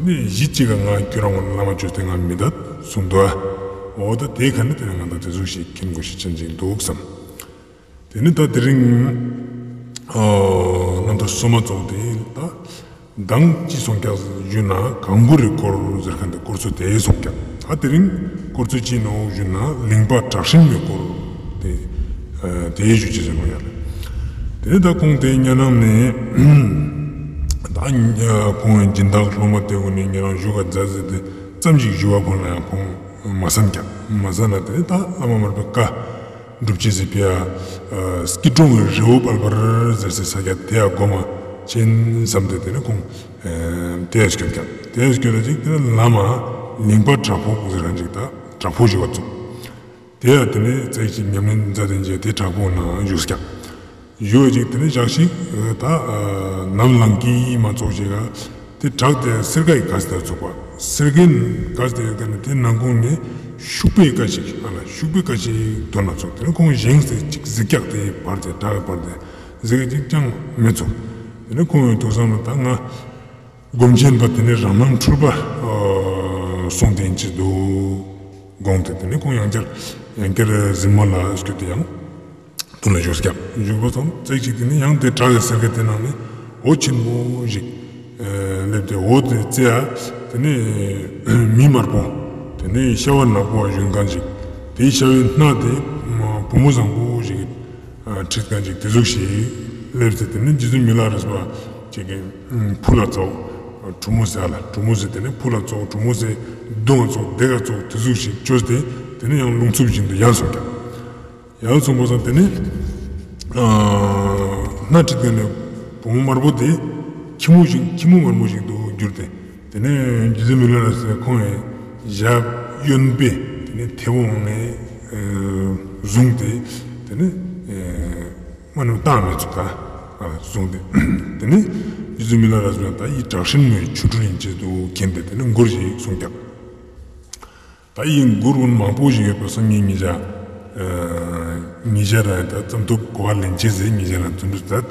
དེ་ནི་གཞི་གཅིག་ག་ང་ཁྱོད་རང་ངོ་བླ་མ་བཅོས་ཏེ་ང་མི་ད་གསུངས་འདུག་ཨ། འོ་ད་དེ་ཁ་ནི་དེ་ནི་ང་ད་དེ་ཚོ་ཞིག་མཁྱེན་དགོས་ཤེས་ཅན་ཅིག་འདུག་བསམ། དེ་ནི་ད་དེ་རིང་ཨ་ང་ད་སོ་མ་ཚོགས་དེ་ད་མདང་ཅི་སོང་ཀྱག་ཞུ་ན་གང་གོ་རི་སྐོར་ཟེར་ཁན་དེ་སྐོར་ཚོ་དེ་སོང་ཀྱག་ད་དེ་རིང་སྐོར་ཚོ་ཅི་ནོག་ཞུ་ན་གླིང་པ་དྲག་ཤན་མའི་སྐོར་དེ་ཨ་དེ་ཞུ་ཅེས་ཟེར་ནོག་ཡ་ལེ། དེ་ནི་ད་ཁོང་དེ་ཉ་ནང་ནས་ད་ཁོང་ཡང་སྦྱིན་བདག་སློབ་མ་དེ་གུན་ནི་ཉ་ནང་ཞུ་ག་མཛད་ཟེར་ཏེ་ཙམ་ཞིག་ཞུ་བ་ཁོང་ལ་ཡང་ཁོང་མ་བསམ་ཀྱག་མ་བསམ་ན་དེ་ནི་ད་བླ་མ་མར་པའི་བཀའ་སྒྲུབ་ཅེས་སི་ཕི་ཡ་སྐྱིད་གྲོང་གི་རི་བོ་དཔལ་འབར་ཟེར་སའི་ས་ཆ་དེ་ཡ་སྒོམ་ཅེས་བསམ་སྟེ་དེ་ནི་ཁོང་དེ་ཡ་སྐྱོད་ཀྱག་དེ་ཡ་སྐྱོད་ཅིག་དེ་ནི་བླ་མ་གླིང་པ་དྲག་པོ་ཟེར་ཁན་ཅིག་ད་དྲག་པོ་ཞིག་བ་ཚུགས། དེ་ཡ་དེ་ནི་ཙེག་ཅིག་ཉམས་ལེན་མཛད་དེ་ད་དེ་དྲག་པོ་ན་བཞུགས་ཀྱག་ཞུ་བ་ཅིག་དེ་ནི་ཞག་ཅིག་ད་ནམ་ལངས་ཀྱི་མ་ཚོགས་ཤིག་ག་དེ་བྲག་དེ་སེར་ཀའི་ག་ས་དེ་ཚུགས་པ། སེར་ཀའི་ག་ས་དེ་ཡོད་ཀ་ནི་དེ་ནང་ཁོངས་ནས་ཤུག་པའི་ཀ་ཞིག་ཨ་ལ་ཤུག་པའི་ཀ་ཞིག་དོན་ན་ཚུགས། དེ་ནི་ཁོང་བཞེངས་སེ་ཅིག་གཟིགས་ཀྱག་དེ་བར་དེ་བྲག་གི་བར་དེ་གཟིགས་ཀྱག་ཅིག་ཅང་མི་ཚུགས། དེ་ནི་ཁོང་ཡང་ཐུགས་བསམ་ལ་ད་ང་སྒོམ་ཆེན་པ་དེ་ནི་རང་སྣང་འཁྲུལ་པ་སོང་དེ་ཅི་འདུག་དགོངས་ཏེ་དེ་ནི་ཁོང་ཡང་བསྐྱར་ཡང་བསྐྱར་གཟིམ་མ་ལ་སྐྱོད་དེ་ཡང་དུན་ལ་བཞུགས་ཀྱག་བཞུགས་པ་སང་ཙེག་ཅིག་དེ་ནི་ཡང་དེ་བྲག་གི་སེར་ཀ་དེ་ནང་ནས་འོད་ཆེན་པོ་ཞིག་སླེབས་ཏེ་འོད་དེ་ཙེ་ཡ་དེ་ནི་མི་དམར་པོ་དེ་ནི་ཤ་བ་ནག་པོ་བ་ཞོན་ཁན་ཞིག་དེའི་ཤ་བའི་སྣ་དེ་བུ་མོ་བཟང་པོ་ཞིག་གི་ཁྲིད་ཁན་ཅིག་དེ་ཟུག་ཞིག་སླེབས་ཏེ་དེ་ནི་རྗེ་བཙུན་མི་ལ་རས་པ་ཅིག་གི་ཕུ་ལ་ཙོགས་གྲུ་མོ་ཟེར་ལ་གྲུ་མོ་ཟེར་དེ་ནི་ཕུ་ལ་ཙོགས་གྲུ་མོ་ཟེར་གདུང་ཙོགས་དེ་ག་ཙོགས་དེ་ཟུག་ཞིག་བཅོས་ཏེ་དེ་ནི་ཡང་རླུང་འཚུབ་བཞིན་དུ་ཡལ་སོང་ཀྱག་ཡལ་སོང་པ་སང་དེ་ནི་སྣ་ཁྲིད་ཁན་ནི་བུ་མོ་དམར་པོ་དེ་ཁྱི་མོ་ཞིག་ཁྱི་མོ་དམར་མོ་ཞིག་ཏུ་གྱུར་ཏེ། དེ་ནས་རྗེ་བཙུན་མི་ལ་རས་པས་ཁོང་ངི་ཞབས་གཡོན་པས་དེ་ནས་མཐེ་བོང་ནས་བཟུང་སྟེ་དེ་ནས་མ་ནུ་བཏང་མི་ཚུགས་ད་བཟུང་སྟེ། དེ་ནས་རྗེ་བཙུན་མི་ལ་རས་པས་ད་འི་དྲག་ཤན་མའི་ཆོ་འཕྲུལ་ཡིན་ཅེས་སུ་མཁྱེན་ཏེ་དེ་ནས་མགུར་ཞིག་གསུངས་ཀྱག་ད་འི་མགུར་ཀུན་མང་པོ་ཞིག་ཡོད་པ་སང་ངས་ཉེ་ཞ་ཉེ་ཞ་རང་ད་ཙམ་ཐུབ་གོ་བ་ལེན་ཅེས་ཟེར་ཉེ་ཞ་རང་ཙམ་ཐུབ་ད།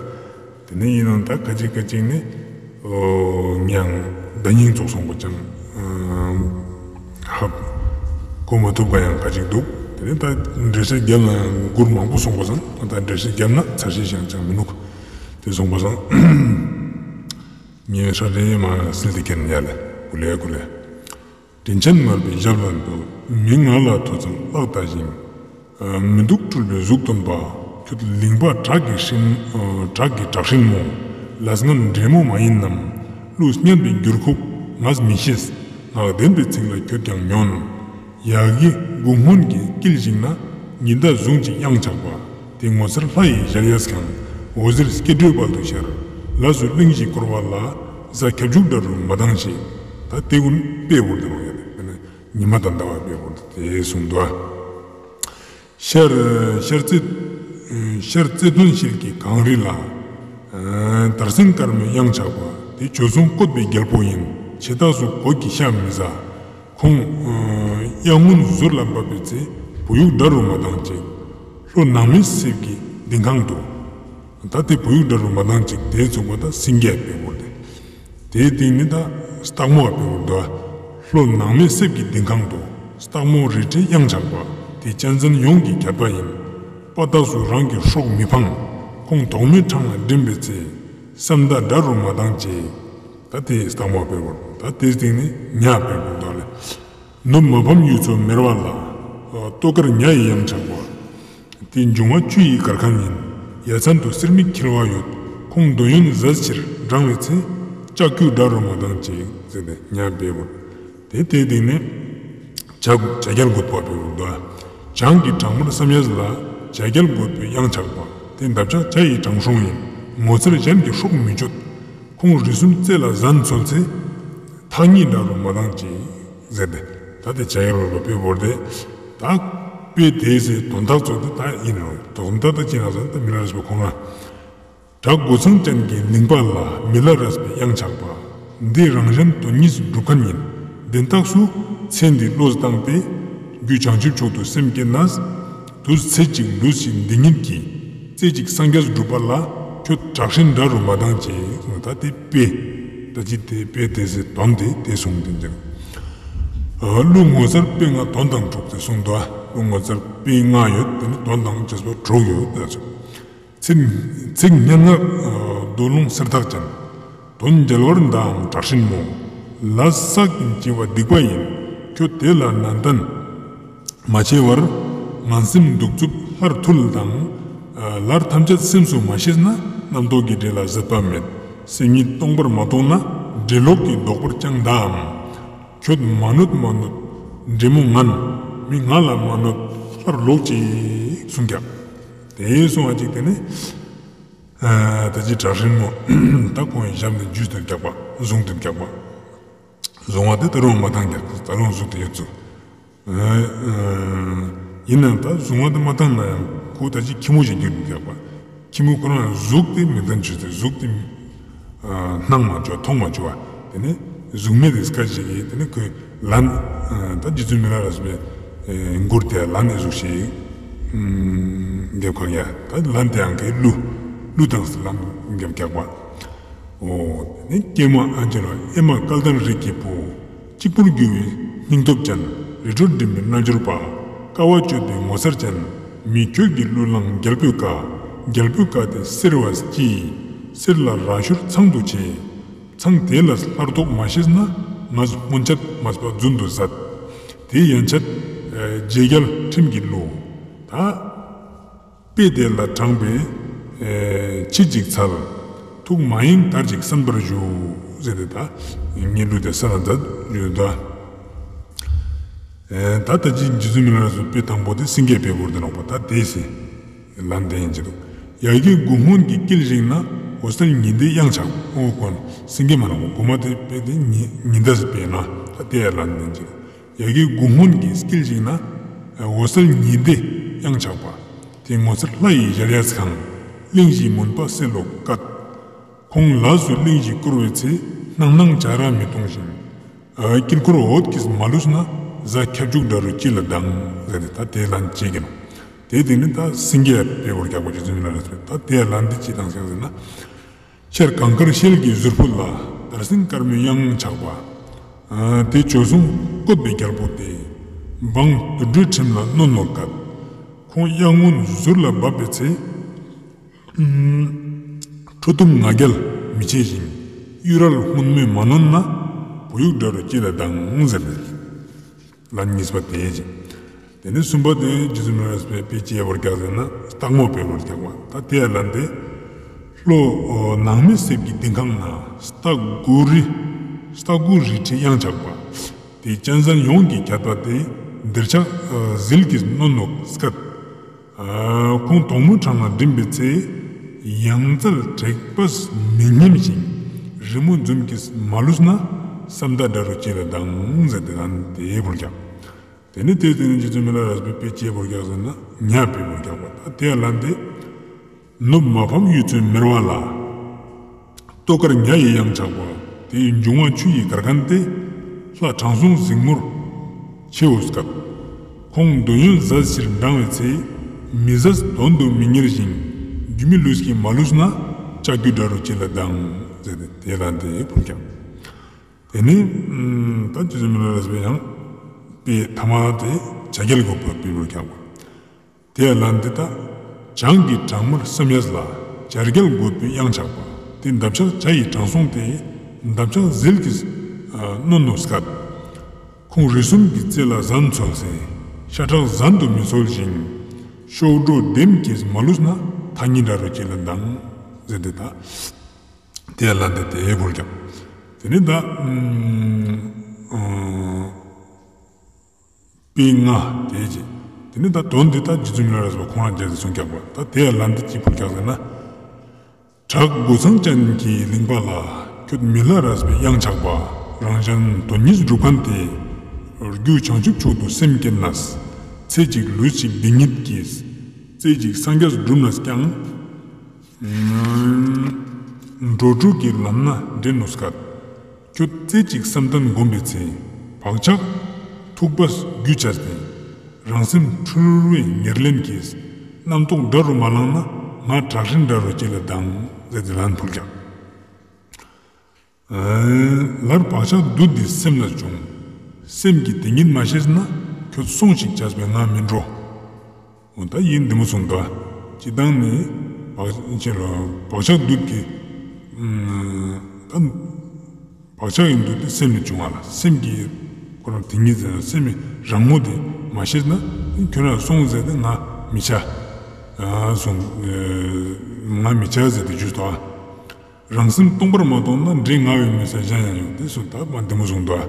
དེ་ནས་ཡིན་ནའང་ད་ཁ་ཅིག་ཁ་ཅིག་ནི་ངས་ཡང་བརྡ་རྙིང་ཙོགས་སོང་པ་ཅང་ཧ་གོ་མ་ཐུབ་པ་ཡང་ཁ་ཅིག་འདུག་དེ་ནས་ད་འགྲེལ་བཤད་རྒྱབ་ན་ཡང་མགུར་མང་པོ་སོང་པ་སང་ད་འགྲེལ་བཤད་རྒྱབ་ན་ཚར་ཤེས་ཤིག་ཅང་མི་ནུག་དེ་སོང་པ་སང་ངས་ཧྲ་རེ་མ་སིལ་ཏེ་ཁྱེར་ཡ་ལེ། ཀུ་ལེ་ཀུ་ལེ། དྲིན་ཅན་མར་པའི་ཞབས་ལ་འདུད། མི་ང་ལ་ཐོས་ཙམ་བཀླགས་ལྟ་ཞིང་། མི་སྡུག་སྤྲུལ་པའི་གཟུགས་སྟོན་པ། ཁྱོད་གླིང་པ་བྲག་གི་སྲིན་བྲག་གི་དྲག་སྲིན་མོ། ལས་ངན་འདྲེ་མོ་མ་ཡིན་ནམ། ཀླུ་སྙན་པའི་འགྱུར་ཁུག་ངས་མི་ཤེས། ངག་བདེན་པའི་ཚིག་ལ་ཁྱོད་ཀྱང་ཉོན། ཡ་གི་དགུང་སྔོན་གྱི་དཀྱིལ་ཞིག་ན། ཉི་ཟླ་ཟུང་ཅིག་གཡང་ཆགས་པ། དེ་ངོ་མཚར་ལྷ་ཡི་ཞལ་གཡས་ཁང་། འོད་ཟེར་སྐྱེ་འགྲོའི་དཔལ་དུ་ཤར། ལས་སུ་གླིང་བཞི་བསྐོར་བ་ལ། གཟའ་ཁྱབ་འཇུག་འདྲ་རུ་མ་ལྡང་ཞིག་ད་དེ་ཀུན་དཔེ་བོར་ཏེ་ནོག་ཡ་ལེ། ཉི་མ་དང་ཟླ་བ་དཔེ་བོར་ཏེ་དེ་གསུངས་འདུག་ཤར་ཤར་རྩེ་ཤར་རྩེ་སྟོན་ཤེལ་གྱི་གངས་རི་ལ། དར་སེང་དཀར་མོའི་གཡང་ཆགས་པ། དེ་བྱོལ་སོང་བཀོད་པའི་རྒྱལ་པོ་ཡིན། བྱེ་སྟག་གཟུགས་གོས་ཀྱི་ཤ་མི་ཟ། ཁོང་གཡང་སྔོན་ཟུར་ལ་བབས་པའི་ཚེ། བུ་ཡུག་འདྲ་རུ་མ་ལྡང་ཅིག་ལྷོ་ནགས་མའི་གསེབ་ཀྱི་ལྡིང་ཁང་དུ། ད་དེ་བུ་ཡུག་འདྲ་རུ་མ་ལྡང་ཅིག་དེ་ཚུགས་པ་ད་སེང་གེ་དཔེ་བོར་ཏེ། དེའི་སྟེང་ནི་ད་སྟག་མོ་དཔེ་བོར་ཏེ། ལྷོ་ནགས་མའི་གསེབ་ཀྱི་ལྡིང་ཁང་དུ། སྟག་མོ་རལ་གྲིའི་གཡང་ཆགས་པ། དེ་གཅན་གཟན་ཡོངས་ཀྱི་ཁྱད་པར་ཡིན། དཔའ་རྟགས་སུ་རང་གི་སྲོག་མི་ཕངས། ཁོང་དོག་མོའི་འཕྲང་ལ་འགྲིམ་པའི་ཚེ། བསམ་དག་དགྲ་རུ་མ་ལྡང་ཅིག། ད་དེ་སྟག་མོ་བེ་བོར། ད་དེའི་སྟེང་ནས་ཉ་བེ་བོར་དོ་ལེ། ནུབ་མ་ཕམ་གཡུ་མཚོ་མེར་བ་ལ། ལྟོ་དཀར་ཉ་ཡི་གཡང་ཆགས་པ། དེ་འབྱུང་བ་ཆུ་ཡི་གར་ཁང་ཡིན། ཡ་མཚན་དུ་གསེར་མིག་འཁྱིལ་བ་ཡོད། ཁོང་འདོད་ཡོན་ཟད་ཕྱིར་འབྲང་བའི་ཚེ། ལྕགས་ཀྱུ་དགྲ་རུ་མ་ལྡང་ཅིག་ཟེར་ཏེ་ཉ་བེ་བོར། དེ་དེའི་སྟེང་ནས་བྱ་བྱ་རྒྱལ་རྒོད་པོ་བེ་བོར་དོ། བྱང་གི་བྲག་དམར་བསམ་ཡས་ལ། བྱ་རྒྱལ་རྒོད་པོའི་གཡང་ཆགས་པ། དེ་འདབ་ཆགས་བྱ་ཡི་དྲང་སྲོང་ཡིན། ངོ་མཚར་གཞན་གྱི་སྲོག་མི་གཅོད། ཁོང་རིགས་གསུམ་རྩེ་ལ་ཟན་འཚོལ་ཚེ། ཐག་ཉེ་དགྲ་རུ་མ་ལྡང་ཅིག་ཟེར་ཏེ། ད་དེ་བྱ་ཡི་རོ་ལོ་བེ་བོར་ཏེ། ད་དཔེ་དེ་སི་དོན་དག་ཚོ་དེ་ད་ཡིན་རུང་དོན་དག་ད་ཅི་ན་ཟེར་ན་ད་མི་ལ་རས་པའི་ཁོང་ང་། བྲག་སྒོ་ཚང་ཅན་གྱི་གླིང་པ་ལ། མི་ལ་རས་པའི་གཡང་ཆགས་པ། འདི་རང་གཞན་དོན་གཉིས་སྒྲུབ་མཁན་ཡིན། དེ་རྟགས་སུ་ཚེ་འདི་བློས་བཏང་སྟེ། རྒྱུ་བྱང་ཆུབ་མཆོག་ཏུ་སེམས་བསྐྱེད་ནས། དུས་ཚེ་གཅིག་ལུས་ཤིང་འདི་ཉིད་ཀྱི། རྩེ་གཅིག་སངས་རྒྱས་སྒྲུབ་པ་ལ། ཁྱོད་དྲག་ཞན་དགྲ་རུ་མ་ལྡང་ཅིག། ད་དེ་དཔེ། ད་ཅི་དེ་དཔེ་དེ་སི་དོན་དེ་དེ་གསུངས་ཏེ་འདིར། གླུ་ངོ་མཚར་དཔེ་ལྔ་དོན་དང་འགྲོགས་ཏེ་གསུངས་འདུག། གླུ་ངོ་མཚར་དཔེ་ལྔ་ཡོད། དེ་ནི་དོན་དང་རྗེས་སུ་འགྲོགས་ཡོད་ཟེར། ཚིག་ཚིག་སྙན་ངག་རྡོ་ལུང་གསེར་ཐག་ཅན། དོན་རྒྱལ་བར་འདའམ་དྲག་ཞན་མོ། ལས་བསགས་ཀྱིན་སྐྱེ་བ་སྡིག་པ་ཡིན། ཁྱོད་དེ་ལ་ནན་ཏན་མ་བྱས་བར། ངན་སེམས་གདུག་རྩུབ་སླར་ཐུལ་དང་། ལར་ཐམས་ཅད་སེམས་སུ་མ་ཤེས་ན། རྣམ་རྟོག་གི་འདྲེ་ལ་བཟོད་པ་མེད། སེམས་ཉིད་སྟོང་པར་མ་རྟོགས་ན། འདྲེ་ལོག་གི་བཟློག་པར་ཀྱང་འདའམ། ཁྱོད་མ་གནོད་མ་གནོད་འདྲེ་མོ་ངན། མི་ང་ལ་མ་གནོད་སླར་ལོག་ཅིག་གསུངས་ཀྱག། དེ་གསུངས་པ་ཅིག་དེ་ནི། ཨ་ད་ཅི་དྲག་ཞན་མོ་ད་ཁོང་ཡི་ཞབས་ནས་འཇུས་ཏེ་རྒྱག་པ། བཟུང་སྟེ་རྒྱག་པ། བཟུང་བ་དེ་ད་རུང་མ་བཏང་རྒྱག། ད་རུང་གཟུགས་དེ་ཡོད་ཚུལ། ཨ་ཨ་ཡིན་ནའང་ད་བཟུང་བ་དེ་མ་བཏང་ན་ཡང་ཁོ་ད་ཅི་ཁྱི་མོ་ཞིག་གྱུར་ཏེ་རྒྱག་པ། ཁྱི་མོ་ཁོ་རང་གཟུགས་དེ་མི་ལྡན་བྱས་ཏེ་གཟུགས་དེ་ཨ་སྣང་མ་བཅུག་མཐོང་མ་བཅུག་པ། དེ་ནས་གཟུགས་མེད་དེ་སྐད་ཅིག་གིས་དེ་ནས་ཁོས་ལན་ཨ་ད་རྗེ་བཙུན་མི་ལ་རས་པའི་ཨེ་མགུར་དེ་ལན་ནས་གཟུགས་ཤིག་ཨུམ་རྒྱབ་ཁ་ཡ། ད་ལན་དེ་ཡང་ཁོས་གླུ་གླུ་དང་ལན་རྒྱབ་རྒྱག་པ། འོ། དེ་ནས་ཀྱེ་མ་ཨ་ཅེ་ལོ་ཨེ་མ་སྐལ་ལྡན་རིགས་ཀྱི་བུ། གཅིག་པུར་རྒྱུ་བའི་སྙིང་སྟོབས་ཅན། རི་ཁྲོད་འགྲིམ་པའི་རྣལ་འབྱོར་པ། དཀའ་བ་སྤྱོད་པའི་ངོ་མཚར་ཅན། མི་ཁྱོད་ཀྱི་གླུ་བླངས་རྒྱལ་པོའི་བཀའ། རྒྱལ་པོའི་བཀའ་དེ་གསེར་བ་སྐྱིད། གསེར་ལ་ར་ཤུར་ཚང་དུ་ཆེ། ཚང་དེ་ལ་སླར་ལྡོག་མ་ཤེས་ན། ང་སྔོན་ཆད་མ་སྤ་རྫུན་དུ་ཟད། དེ་ཡན་ཆད་ཨེ་རྗེ་རྒྱལ་ཁྲིམས་ཀྱི་བློ། ད་དཔེ་དེ་ལ་དྲངས་པའི་ཨེ་ཕྱིར་ཅིག་འཚལ། ཐུགས་མ་ཡེངས་དར་ཅིག་གསན་པར་ཞུ། ཟེར་ཏེ་ད་ངའི་གླུ་དེ་ས་ལ་མཛད་ཞུ་ད། ཨེ་ད་ད་ཅི་རྗེ་བཙུན་མི་ལ་རས་པའི་དཔེ་དང་པོ་དེ་སེང་གེ་བེ་བོར་དེ་ནོག་པ། ད་དེ་སི་ལན་དེ་ཡིན་ཅི་འདུག། ཡ་གི་དགུང་སྔོན་གྱི་དཀྱིལ་ཞིག་ན། འོད་གསལ་ཉི་ཟླའི་གཡང་ཆགས། འོ་ཁོ་སེང་གེ་མ་ནོག་པ། གོ་མ་དེ་དཔེ་དེ་ཉི་ཉི་ཟླ་སི་དཔེ་ན་ད་དེ་ཡ་ལན་དེ་ཡིན་ཅི་འདུག། ཡ་གི་དགུང་སྔོན་གྱི་དཀྱིལ་ཞིག་ན། འོད་གསལ་ཉི་ཟླའི་གཡང་ཆགས་པ། དེ་ངོ་མཚར་ལྷ་ཡི་གཞལ་ཡས་ཁང་། གླིང་བཞིའི་མུན་པ་སེལ་ལོ་སྐད། ཁོང་ལས་སུ་གླིང་བཞི་བསྐོར་བའི་ཚེ། སྣང་སྣང་བྱ་ར་མི་གཏོང་ཞིང་། དཀྱིལ་འཁོར་འོད་ཀྱིས་མ་བསླུས་ན། གཟའ་ཁྱབ་འཇུག་འདྲ་རུ་ཅི་ལ་སྡང་། ཟེར་ཏེ་ད་དེ་ལན་བྱེད་ཀྱི་ནོག། དེ་དེ་ནི་ད་སེང་གེ་བེ་བོར་རྒྱག་པ་རྗེ་བཙུན་མི་ལ་རས་པས། ད་དེ་ལན་དེ་ཅི་དང་ཟེར་ན། ཤར་གངས་དཀར་ཤེལ་གྱི་ཟུར་ཕུད་ལ། དར་སེང་དཀར་མོའི་གཡང་ཆགས་པ། ཨ་དེ་བྱོལ་སོང་བཀོད་པའི་རྒྱལ་པོ་དེ། འབངས་དུད་འགྲོའི་ཁྲིམས་ལ་གནོད་ནོ་སྐད། ཁོང་གཡང་སྔོན་ཟུར་ལ་བབས་པའི་ཚེ། ཁྲོ་གཏུམ་ང་རྒྱལ་མི་བྱེད་ཅིང་། གཡུ་རལ་སྔོན་མོས་མ་ནོན་ན། བུ་ཡུག་འདྲ་རུ་ཅི་ལ་སྡང་། ཟེར་ནས། ལན་གཉིས་པ་དེ་ཅི། དེ་ནས་གསུམ་པ་དེ་རྗེ་བཙུན་མི་ལ་རས་པས་དཔེ་ཅི་བོར་རྒྱག་ཟེར་ན། སྟག་མོ་བེ་བོར་རྒྱག་པ། ད་དེ་ཡ་ལན་དེ། ལྷོ་ནང་མི་སེར་གྱི་ལྡིང་ཁང་ན། སྟག་དགུ་རི། སྟག་དགུ་རི་ཁྲི་གཡང་ཆགས་པ། དེ་གཅན་གཟན་ཡོངས་ཀྱི་ཁྱད་པར་ཏེ། འདིར་ཆགས་ཟིལ་གྱིས་གནོན་ནོ་སྐད། ཁོང་དོག་མོའི་འཕྲང་ལ་འགྲིམ་པའི་ཚེ། གཡང་རྩལ་དྲེགས་པས་མི་ཉམས་ཤིང་། རི་མོ་འཛུམ་གྱིས་མ་བསླུས་ན། བསམ་དགྲ་རུ་ཅི་ལ་སྡང་། ཟེར་ཏེ་ལན་དེ་བོར་རྒྱག། དེ་ནས་དེ་དེ་ནས་རྗེ་བཙུན་མི་ལ་རས་པས་དཔེ་ཅི་བོར་རྒྱག་ཟེར་ན། ཉ་བེ་བོར་རྒྱག་པ། ད་དེ་ཡ་ལན་དེ། ནུབ་མ་ཕམ་གཡུ་མཚོའི་མེར་བ་ལ། ལྟོ་དཀར་ཉ་ཡི་གཡང་ཆགས་པ། དེའི་འབྱུང་བ་ཆུ་ཡི་གར་མཁན་ཏེ། ལྷ་དྲང་སྲོང་གཟིགས་མོར་ཆེའོ་སྐད། ཁོང་འདོད་ཡོན་ཟད་ཕྱིར་འབྲང་བའི་ཚེ། མི་ཟད་དོན་དུ་མི་གཉེར་ཞིང་། རྒྱུ་མི་ལུས་ཀྱིས་མ་བསླུས་ན། ལྕགས་ཀྱུ་འདྲ་རུ་ཅི་ལ་སྡང་། ཟེར་ཏེ་དེ་ལན་དེ་བོར་རྒྱག། དེ་ནས་ད་རྗེ་བཙུན་མི་ལ་རས་པས་ཡང་དཔེ་ཐ་མ་དེ་བྱ་རྒྱལ་རྒོད་པོ་བེ་བོར་རྒྱག་པ། དེ་ཡ་ལན་དེ་ད། བྱང་གི་བྲག་དམར་བསམ་ཡས་ལ། བྱ་རྒྱལ་རྒོད་པོའི་གཡང་ཆགས་པ། དེ་འདབ་ཆགས་བྱ་ཡི་དྲང་སྲོང་དེ། འདབ་ཆགས་ཟིལ་གྱིས་ཨ་གནོན་ནུག་སྐད། ཁོང་རི་གསུམ་གྱི་རྩེ་ལ་གཟན་འཚོལ་ཟེར། ཤ་ཁྲག་གཟན་དུ་མི་འཚོལ་ཞིང་། གཤོག་སྒྲོ་ལྡེམ་གྱིས་མ་བསླུས་ན། ཐག་ཉེ་དགྲ་རུ་ཅི་ལ་སྡང་། ཟེར་ཏེ་ད། དེ་ལ་འདི་དེ་ཕུལ་ཀྱང་། དེ་ནི་ད། ཨ་པི་ང་དེ་ཅི། དེ་ནི་ད་དོན་འདི་ད་རྗེ་བཙུན་མི་ལ་རས་པ་ཁོང་རང་རྒྱལ་དུ་གསུངས་ཀྱག་པ། ད་དེ་ལ་འདི་ཅི་ཕུལ་ཀྱག་ཟེར་ན། བྲག་དགུ་ཚང་ཅན་གྱི་གླིང་པ་ལ། ཁྱོད་མི་ལ་རས་པའི་གཡང་ཆགས་པ། རང་གཞན་དོན་གཉིས་སྒྲུབ་མཁན་དེ། རྒྱུ་བྱང་ཆུབ་མཆོག་ཏུ་སེམས་བསྐྱེད་ནས། ཚེ་གཅིག་ལུས་གཅིག་སྡིག་ཉེས་ཀྱིས། རྩེ་གཅིག་སངས་རྒྱས་སྒྲུབ་ནས་ཀྱང་། འགྲོ་དྲུག་གི་ལམ་སྣ་འདྲེན་ནུག་སྐད། ཁྱོད་རྩེ་གཅིག་བསམ་གཏན་བསྒོམ་པའི་ཚེ། བག་ཆགས་ཐུག་པས་རྒྱུ་བྱས་ཏེ། རང་སེམས་འཁྲུལ་བའི་ཉེར་ལེན་གྱིས། རྣམ་རྟོག་དགྲ་རུ་མ་ལངས་ན། ང་དྲག་ཧྲིན་དགྲ་རུ་ཅི་ལ་སྡང་། ཟེར་ཏེ་ལན་ཕུལ་ཀྱག། ཨ་ལར་བག་ཆགས་བདུད་འདི་སེམས་ལ་བྱུང་། སེམས་ཀྱི་དེ་ཉིད་མ་ཤེས་ན། ཁྱོད་སོང་ཞིག་བྱས་པས་ང་མི་འགྲོ། འོ་ད་ཡིན་འདི་མོ་གསུངས་ད། སྤྱིར་བཏང་ནི་བག་ཆགས་བདུད་ཀྱི། ཨ་ད་བག་ཆགས་ཡིན་བདུད་དེ་སེམས་ལ་བྱུང་བ་ལ། སེམས་ཀྱི་ཁོ་རང་དེ་ཉིད་ཟེར་ན་སེམས་རང་ངོ་དེ་མ་ཤེས་ན། ཁྱོད་རང་སོང་ཟེར་ཏེ་ང་མི་བྱ། ཨ་སོང་། ཨ་ང་མི་བྱ་ཟེར་ཏེ་ཞུས་ཏོ། རང་སེམས་སྟོང་པར་མ་མཐོང་ན། འདྲེ་ང་བའི་མི་ས་གཞན་ཡང་ཡོད། དེ་སོང་ད་མ་འདི་མོ་གསུངས་འདུག།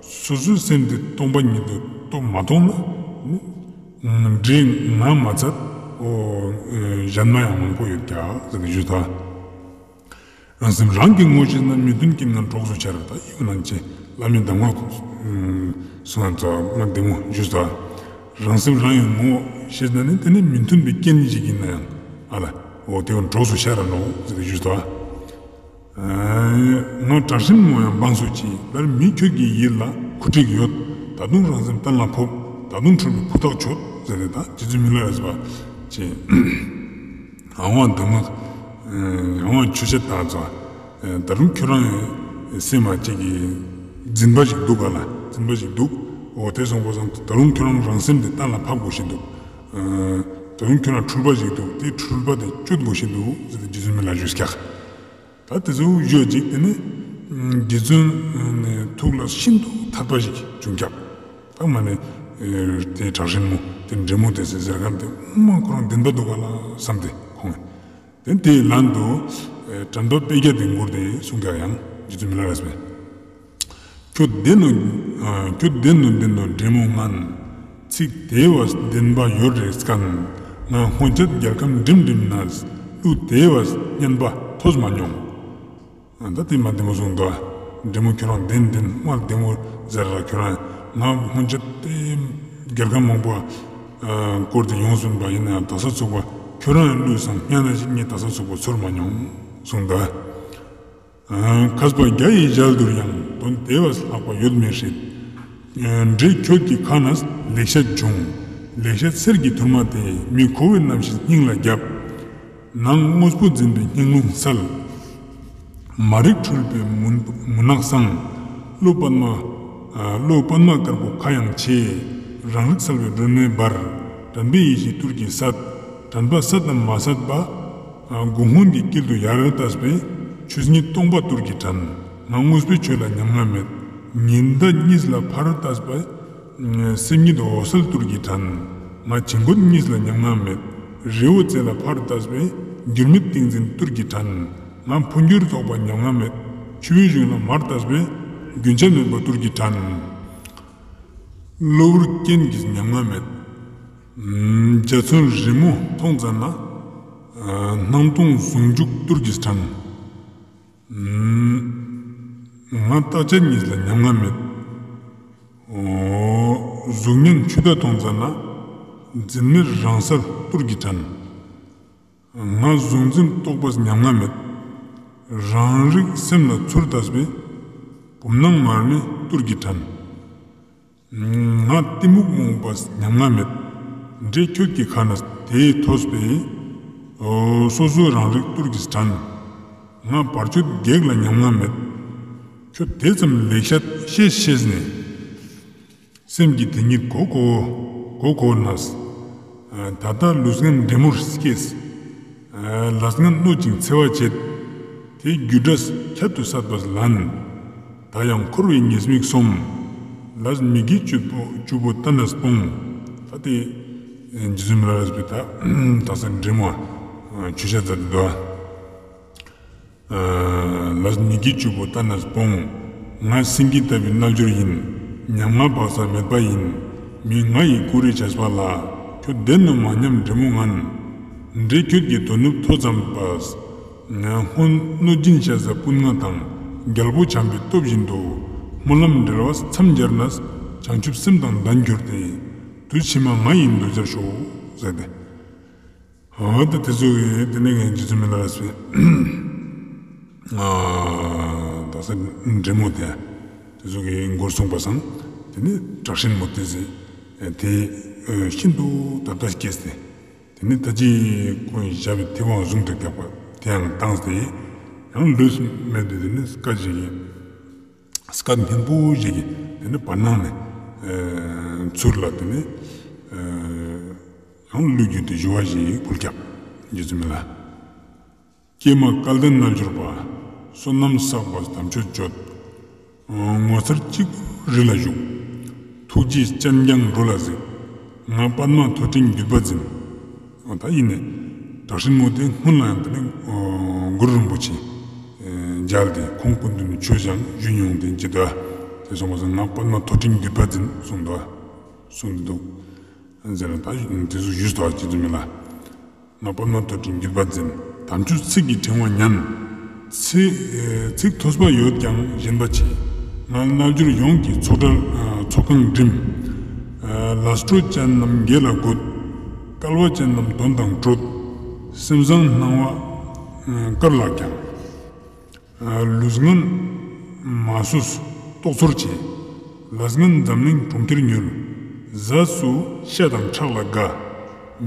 སོ་སོའི་སེམས་དེ་སྟོང་པ་ཉིད་དུ་རྟོགས་མ་མཐོང་ན། འདྲེ་ང་མ་ཚད་འོ་གཞན་མ་ཡང་མང་པོ་ཡོད་ཀྱག་ཟེར་ཏེ་ཞུས་ཏོ། རང་སེམས་རང་གི་ངོ་ཤེས་ན། མི་མཐུན་རྐྱེན་ངན་གྲོགས་སུ་འཆར། ད་ཡིད་ནང་ཆེ་བླ་མའི་གདམས་ངག་གསུང་ང་ཚོ་མ་འདི་མོ་ཞུས་ཏོ། རང་སེམས་རང་ཡི་ངོ་ཤེས་ན་ནི། དེ་ནི་མི་མཐུན་པའི་རྐྱེན་ཞིག་ཡིན་ན་ཡང་ཨ་ལ་འོ་དེ་བོ་གྲོགས་སུ་ཤར་ར་ནོག་ཟེར་ཏེ་ཞུས་ཏོ། ཨ་ང་དྲག་ཧྲིན་མོ་ཡང་འབངས་སུ་མཆི། ལར་མི་ཁྱོད་ཀྱི་ཡིད་ལ་ཁུ་འཕྲིག་ཡོད། ད་དུང་རང་སེམས་གཏན་ལ་ཕབ། ད་དུང་འཁྲུལ་པའི་ཕུ་ཐག་ཆོད། ཟེར་ཏེ་ད་རྗེ་བཙུན་མི་ལ་རས་པ་ཅེ། ཨ་ཝང་དུ་མ། ཨ་ཝང་ཆུ་ཆད་ད་ཚོ། ཨ་ད་རུང་ཁྱོད་རང་སེམས་མ་ཅིག་གི་འཛིན་པ་ཞིག་འདུག་ག་ལ། འཛིན་པ་ཞིག་འདུག། འོ་དེ་སོང་པ་སང་ད་རུང་ཁྱོད་རང་རང་སེམས་དེ་གཏན་ལ་ཕབ་དགོས་ཤེས་འདུག། ཨ་ད་རུང་ཁྱོད་རང་འཁྲུལ་པ་ཞིག་འདུག། དེ་འཁྲུལ་པ་དེ་གཅོད་དགོས་ཤེས་འདུག་ཟེར་ཏེ་རྗེ་བཙུན་མི་ལ་ཞུས་ཀྱག། ད་དེ་ཚོ་ཞུ་ཅིག་དེ་ནི་རྗེ་བཙུན་ནི་ཐུགས་ལ་ཤིན་ཏུ་ཐད་པ་ཞིག་བྱུང་ཀྱག། ད་མ་ནི་དེ་དྲག་ཧྲིན་མོ་དེ་འདྲེ་མོ་དེ་ཟེར་ཟེར་མཁན་དེ་མ་ཁོ་རང་བདེན་པ་འདུག་ག་ལ་བསམ་སྟེ་ཁོང་། དེ་དེའི་ལན་དུ་དྲན་པ་དཔེ་བརྒྱ་དེ་མགུར་དེ་གསུངས་ཀྱག་ཡང་རྗེ་བཙུན་མི་ལ་རས་པས། ཁྱོད་བདེན་ནོ། ཨ་ཁྱོད་བདེན་ནོ་བདེན་ནོ་འདྲེ་མོ་ངན། ཚིག་དེ་བས་བདེན་པ་ཡོད་རེ་སྐན། ང་སྔོན་ཆད་རྒྱལ་ཁམས་འགྲིམ་འགྲིམ་ནས། གླུ་དེ་བས་སྙན་པ་ཐོས་མ་མྱོང་། ཨ་ད་དེ་མ་བདེན་པ་གསུངས་འདུག། འདྲེ་མོ་ཁྱོད་རང་བདེན་བདེན་མ་བདེན་མོ་ཟེར་ར། ཁྱོད་རང་ང་སྔོན་ཆད་དེ་རྒྱལ་ཁམས་མང་པོ་ཨ་བསྐོར་ཏེ་ཡོང་སོང་པ་ཡིན་ན་ཡང་དག་ས་ཚུགས་པ་ཁྱོད་རང་གླུ་སང་སྙན་ན་ཞིག་ངས་དག་ས་ཚུགས་པ་ཚོར་མ་མྱོང་གསུངས་འདུག། མཁས་པ་བརྒྱ་ཡིས་མཇལ་དུ་ཡང་། དོན་དེ་བས་ལྷག་པ་ཡོད་མི་སྲིད། འདྲེ་ཁྱོད་ཀྱི་ཁ་ནས་ལེགས་བཤད་བྱུང་། ལེགས་བཤད་གསེར་གྱི་ཐུར་མ་དེ། མི་ཁོ་བོའི་རྣམ་ཤེས་སྙིང་ལ་བརྒྱབ། ནང་དངོས་པོ་འཛིན་པའི་སྙིང་རླུང་བསལ། མ་རིག་འཁྲུལ་པའི་མུན་མུན་ནག་སངས། བློ་པདྨ་བློ་པདྨ་དཀར་པོ་ཁ་ཡང་ཆེ། རང་རིག་གསལ་བའི་སྒྲོན་མེ་འབར། དྲན་པའི་ཡེ་ཤེས་ཏུར་གྱིས་བསད། དྲན་པ་བསད་དམ་མ་བསད་པ། ཨ་དགུ་སྔོན་གྱི་དཀྱིལ་དུ་ཡར་ལྟས་པས། ཆོས་ཉིད་སྟོང་པ་ཏུར་གྱིས་དྲན། ང་དངོས་པོའི་ཆོས་ལ་ཉམ་ང་མེད། ཉི་ཟླ་གཉིས་ལ་ཕར་ལྟས་པས། སེམས་ཉིད་འོད་གསལ་ཏུར་གྱིས་དྲན། ང་བྱིང་རྒོད་གཉིས་ལ་ཉམ་ང་མེད། རི་བོ་རྩེ་ལ་ཕར་ལྟས་པས། འགྱུར་མེད་ཏིང་འཛིན་ཏུར་གྱིས་དྲན། ང་འཕོ་འགྱུར་རྟོག་པ་ཉམ་ང་མེད། ཆུ་བོའི་གཞུང་ལ་མར་ལྟས་པས། རྒྱུན་ཆད་མེད་པ་ཏུར་གྱིས་དྲན། གློ་བུར་རྐྱེན་གྱིས་ཉམ་ང་མེད། འཇའ་ཚོན་རི་མོ་མཐོང་ཙ་ན། སྣང་སྟོང་ཟུང་འཇུག་ཏུར་གྱིས་དྲན། ང་རྟག་ཆད་གཉིས་ལ་ཉམ་ང་མེད། གཟུགས་བརྙན་ཆུ་ཟླ་མཐོང་ཙ་ན། འཛིན་མེད་རང་གསལ་ཏུར་གྱིས་དྲན། ང་གཟུང་འཛིན་རྟོག་པས་ཉམ་ང་མེད། རང་རིག་སེམས་ལ་ཚུར་ལྟས་པས། བུམ་སྣང་མར་མེ་ཏུར་གྱིས་དྲན། ང་གཏི་མུག་རྨོངས་པས་ཉམ་ང་མེད། འདྲེ་ཁྱོད་ཀྱི་ཁ་ནས་དེ་ཐོས་པས། སོ་སོའི་རང་རིག་ཏུར་གྱིས་དྲན། ང་བར་ཆད་བགེགས་ལ་ཉམ་ང་མེད། ཁྱོད་དེ་ཙམ་ལེགས་བཤད་ཤེས་ཤེས་ནས། སེམས་ཀྱི་དེ་ཉིད་གོ་གོ་གོ་གོ་ནས། ད་ལྟ་ལུས་ངན་འདྲེ་མོར་སྐྱེས། ལས་ངན་གནོད་ཅིང་འཚེ་བ་བྱེད། དེ་རྒྱུ་འབྲས་ཁྱད་དུ་བསད་པས་ལན། ད་ཡང་འཁོར་བའི་ཉེས་དམིགས་སོམས། ལས་མི་དགེ་བཅུ་པོ་བཅུ་པོ་ལྟ་ནས་སྤོང་། ད་དེ་རྗེ་བཙུན་མི་ལ་རས་པའི་ད་དག་ས་འདྲེ་མོ་ཆོས་བཤད་མཛད་དེ་འདུག། ལས་མི་དགེ་བཅུ་པོ་ལྟ་ནས་སྤོང་། ང་སེང་གེ་ལྟ་བུའི་རྣལ་འབྱོར་ཡིན། ཉམ་ང་བག་ཚ་མེད་པ་ཡིན། མི་ང་ཡི་སྐུ་རེ་བྱས་པ་ལ། ཁྱོད་བདེན་ནོ་མ་སྙམ་འདྲེ་མོ་ངན། འདྲེ་ཁྱོད་ཀྱི་དོ་ནུབ་མཐོ་ཙམ་པས། ང་སྔོན་གནོད་སྦྱིན་ཤ་ཟ་སྤུན་ལྔ་དང་། རྒྱལ་པོ་བྱམས་པའི་སྟོབས་བཞིན་དུ། སྨོན་ལམ་འབྲེལ་བ་མཚམས་སྦྱར་ནས། བྱང་ཆུབ་སེམས་དང་ལྡན་གྱུར་ཏེ། དུས་ཕྱི་མ་ང་ཡི་འདོད་སྦྱར་ཤོག་ཟེར་ཏེ། འོ་ད་དེ་ཚོ་གི་དེ་ནས་ངས་རྗེ་བཙུན་མི་ལ་རས་པའི་ཨ་དག་ས་འདྲེ་མོ་དེ་དེ་ཚོ་གི་མགུར་གསུངས་པ་སང་དེ་ནས་དྲག་ཞན་མོ་དེ་ཟེར་དེ་ཤིན་ཏུ་དག་པ་སྐྱེས་ཏེ། དེ་ནས་ད་ཅི་ཁོང་ཞབས་པའི་མཐེ་བོང་བཟུང་དུ་བཀྱག་པ་དེ་ཡང་བཏང་སྟེ་ཡང་ལུས་མེད་དེ་དེ་ནས་སྐད་ཅིག་གིས་སྐད་སྙན་པོ་ཞིག་གིས་དེ་ནས་བར་སྣང་ནས་ཚུར་ལ་དེ་ནས་ཡང་ལུས་བསྒྱུར་ཏེ་ཞུ་བ་ཞིག་ཕུལ་སྐྱབས་རྗེ་བཙུན་མི་ལ། ཀྱེ་མ་སྐལ་ལྡན་རྣལ་འབྱོར་པ། བསོད་ནམས་བསགས་པ་དམ་ཆོས་སྤྱོད། ངོ་མཚར་གཅིག་རི་ལ་བཞུགས། ཐུགས་རྗེའི་སྤྱན་ཀྱང་འགྲོ་ལ་གཟིགས། ང་པདྨ་མཐོ་འབྲིང་བརྒྱུད་པ་འཛིན། འོ་ད་ཡིན་ནས་དྲག་ཞན་མོ་དེ་སྔོན་ལ་ཡང་དེ་ནས་གུ་རུ་རིན་པོ་ཆེ་མཇལ་ཏེ་ཁོང་སྐུ་མདུན་ནས་ཆོས་ཀྱང་ཞུས་མྱོང་དེ་ཅི་འདུག་དེ་སོང་པ་སང་ང་པདྨ་མཐོ་འབྲིང་བརྒྱུད་པ་འཛིན་གསུངས་འདུག་གསུངས་འདུག་ཟེར་ན་ད་དེ་ཚོ་ཞུས་འདུག་རྗེ་བཙུན་མི་ལ། ང་པདྨ་མཐོ་འབྲིང་བརྒྱུད་པ་འཛིན། དམ་ཆོས་ཚིག་གི་ཕྲེང་བ་ཉན། ཚིག་ཚིག་ཐོས་པ་ཡོད་ཀྱང་ཞེན་པ་ཆེ། ང་རྣལ་འབྱོར་ཡོངས་ཀྱི་ཚོགས་གྲལ་ཚོགས་ཁང་འགྲིམ། ལས་འཕྲོ་ཅན་རྣམས་དགེ་ལ་དགོད། སྐལ་བ་ཅན་རྣམས་དོན་དང་བྲོད། སེམས་བཟང་སྣང་བ་དཀར་ལགས་ཀྱང་། ལུས་ངན་མ་སོས་ལྟོགས་ཚོར་ཆེ། ལས་ངན་འཛམ་གླིང་གྲོང་ཁྱེར་ཉུལ། ཟས་སུ་ཤ་དང་ཁྲག་ལ་དགའ།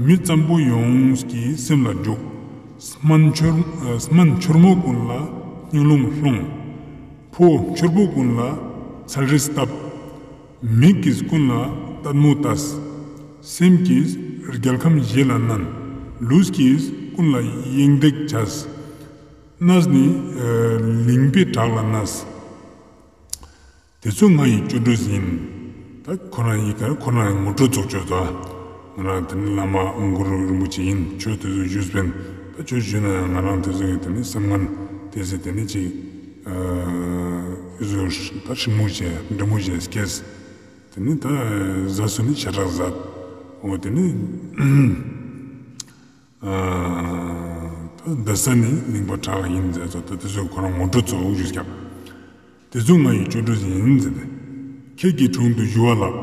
མི་ཙམ་པོ་ཡོངས་ཀྱི་སེམས་ལ་འཇུག། སྨན་འཆོར་སྨན་འཆོར་མོ་ཀུན་ལ་སྙིང་རླུང་སློང་། ཕོ་འཆོར་པོ་ཀུན་ལ་ཚལ་རིས་བཏབ། མིག་གིས་ཀུན་ལ་ལྟད་མོ་ལྟས། སེམས་ཀྱིས་རྒྱལ་ཁམས་བཞེས་ལ་མནན། ལུས་ཀྱིས་ཀུན་ལ་ཡེངས་བརྡེག་བྱས། གནས་ནི་ལིང་པའི་བྲག་ལ་གནས། དེ་ཚོ་ང་ཡི་སྤྱོད་འགྲོས་ཡིན། ད་ཁོ་རང་ཡི་ག་ཁོ་རང་ངོ་སྤྲོད་ཚོགས་ཆོས་དང་། ང་རང་དེ་ནི་བླ་མ་གུ་རུ་རིན་པོ་ཆེ་ཡིན། ཆོས་དེ་ཚོ་ཞུས་པིན། ད་ཆོས་ཞུས་ན་ཡང་ང་རང་དེ་ཚོ་གི་དེ་ནི་བསམ་ངན་དེ་ཚོ་དེ་ནི་ཅིག་ཨ་ཡུ་ཟོ་ད་ཧྲིང་མོ་བྱས་འདྲེ་མོ་བྱས་སྐྱེས། དེ་ནི་ད་ཟས་སུ་ནི་ཤ་ཁྲག་ཟ། འོ་དེ་ནི། ཨ་ད་བསྡད་ས་ནི་ལིང་པ་བྲག་ཡིན་ཟེར་ཚོ་ད་དེ་ཚོ་ཁོ་རང་ངོ་སྤྲོད་ཚོགས་ཞུས་ཀྱང་། དེ་ཚོ་ང་ཡི་སྤྱོད་འགྲོས་ཡིན་ཟེར་ཏེ། ཁྱེད་ཀྱི་དྲུང་དུ་ཞུ་བ་ལགས།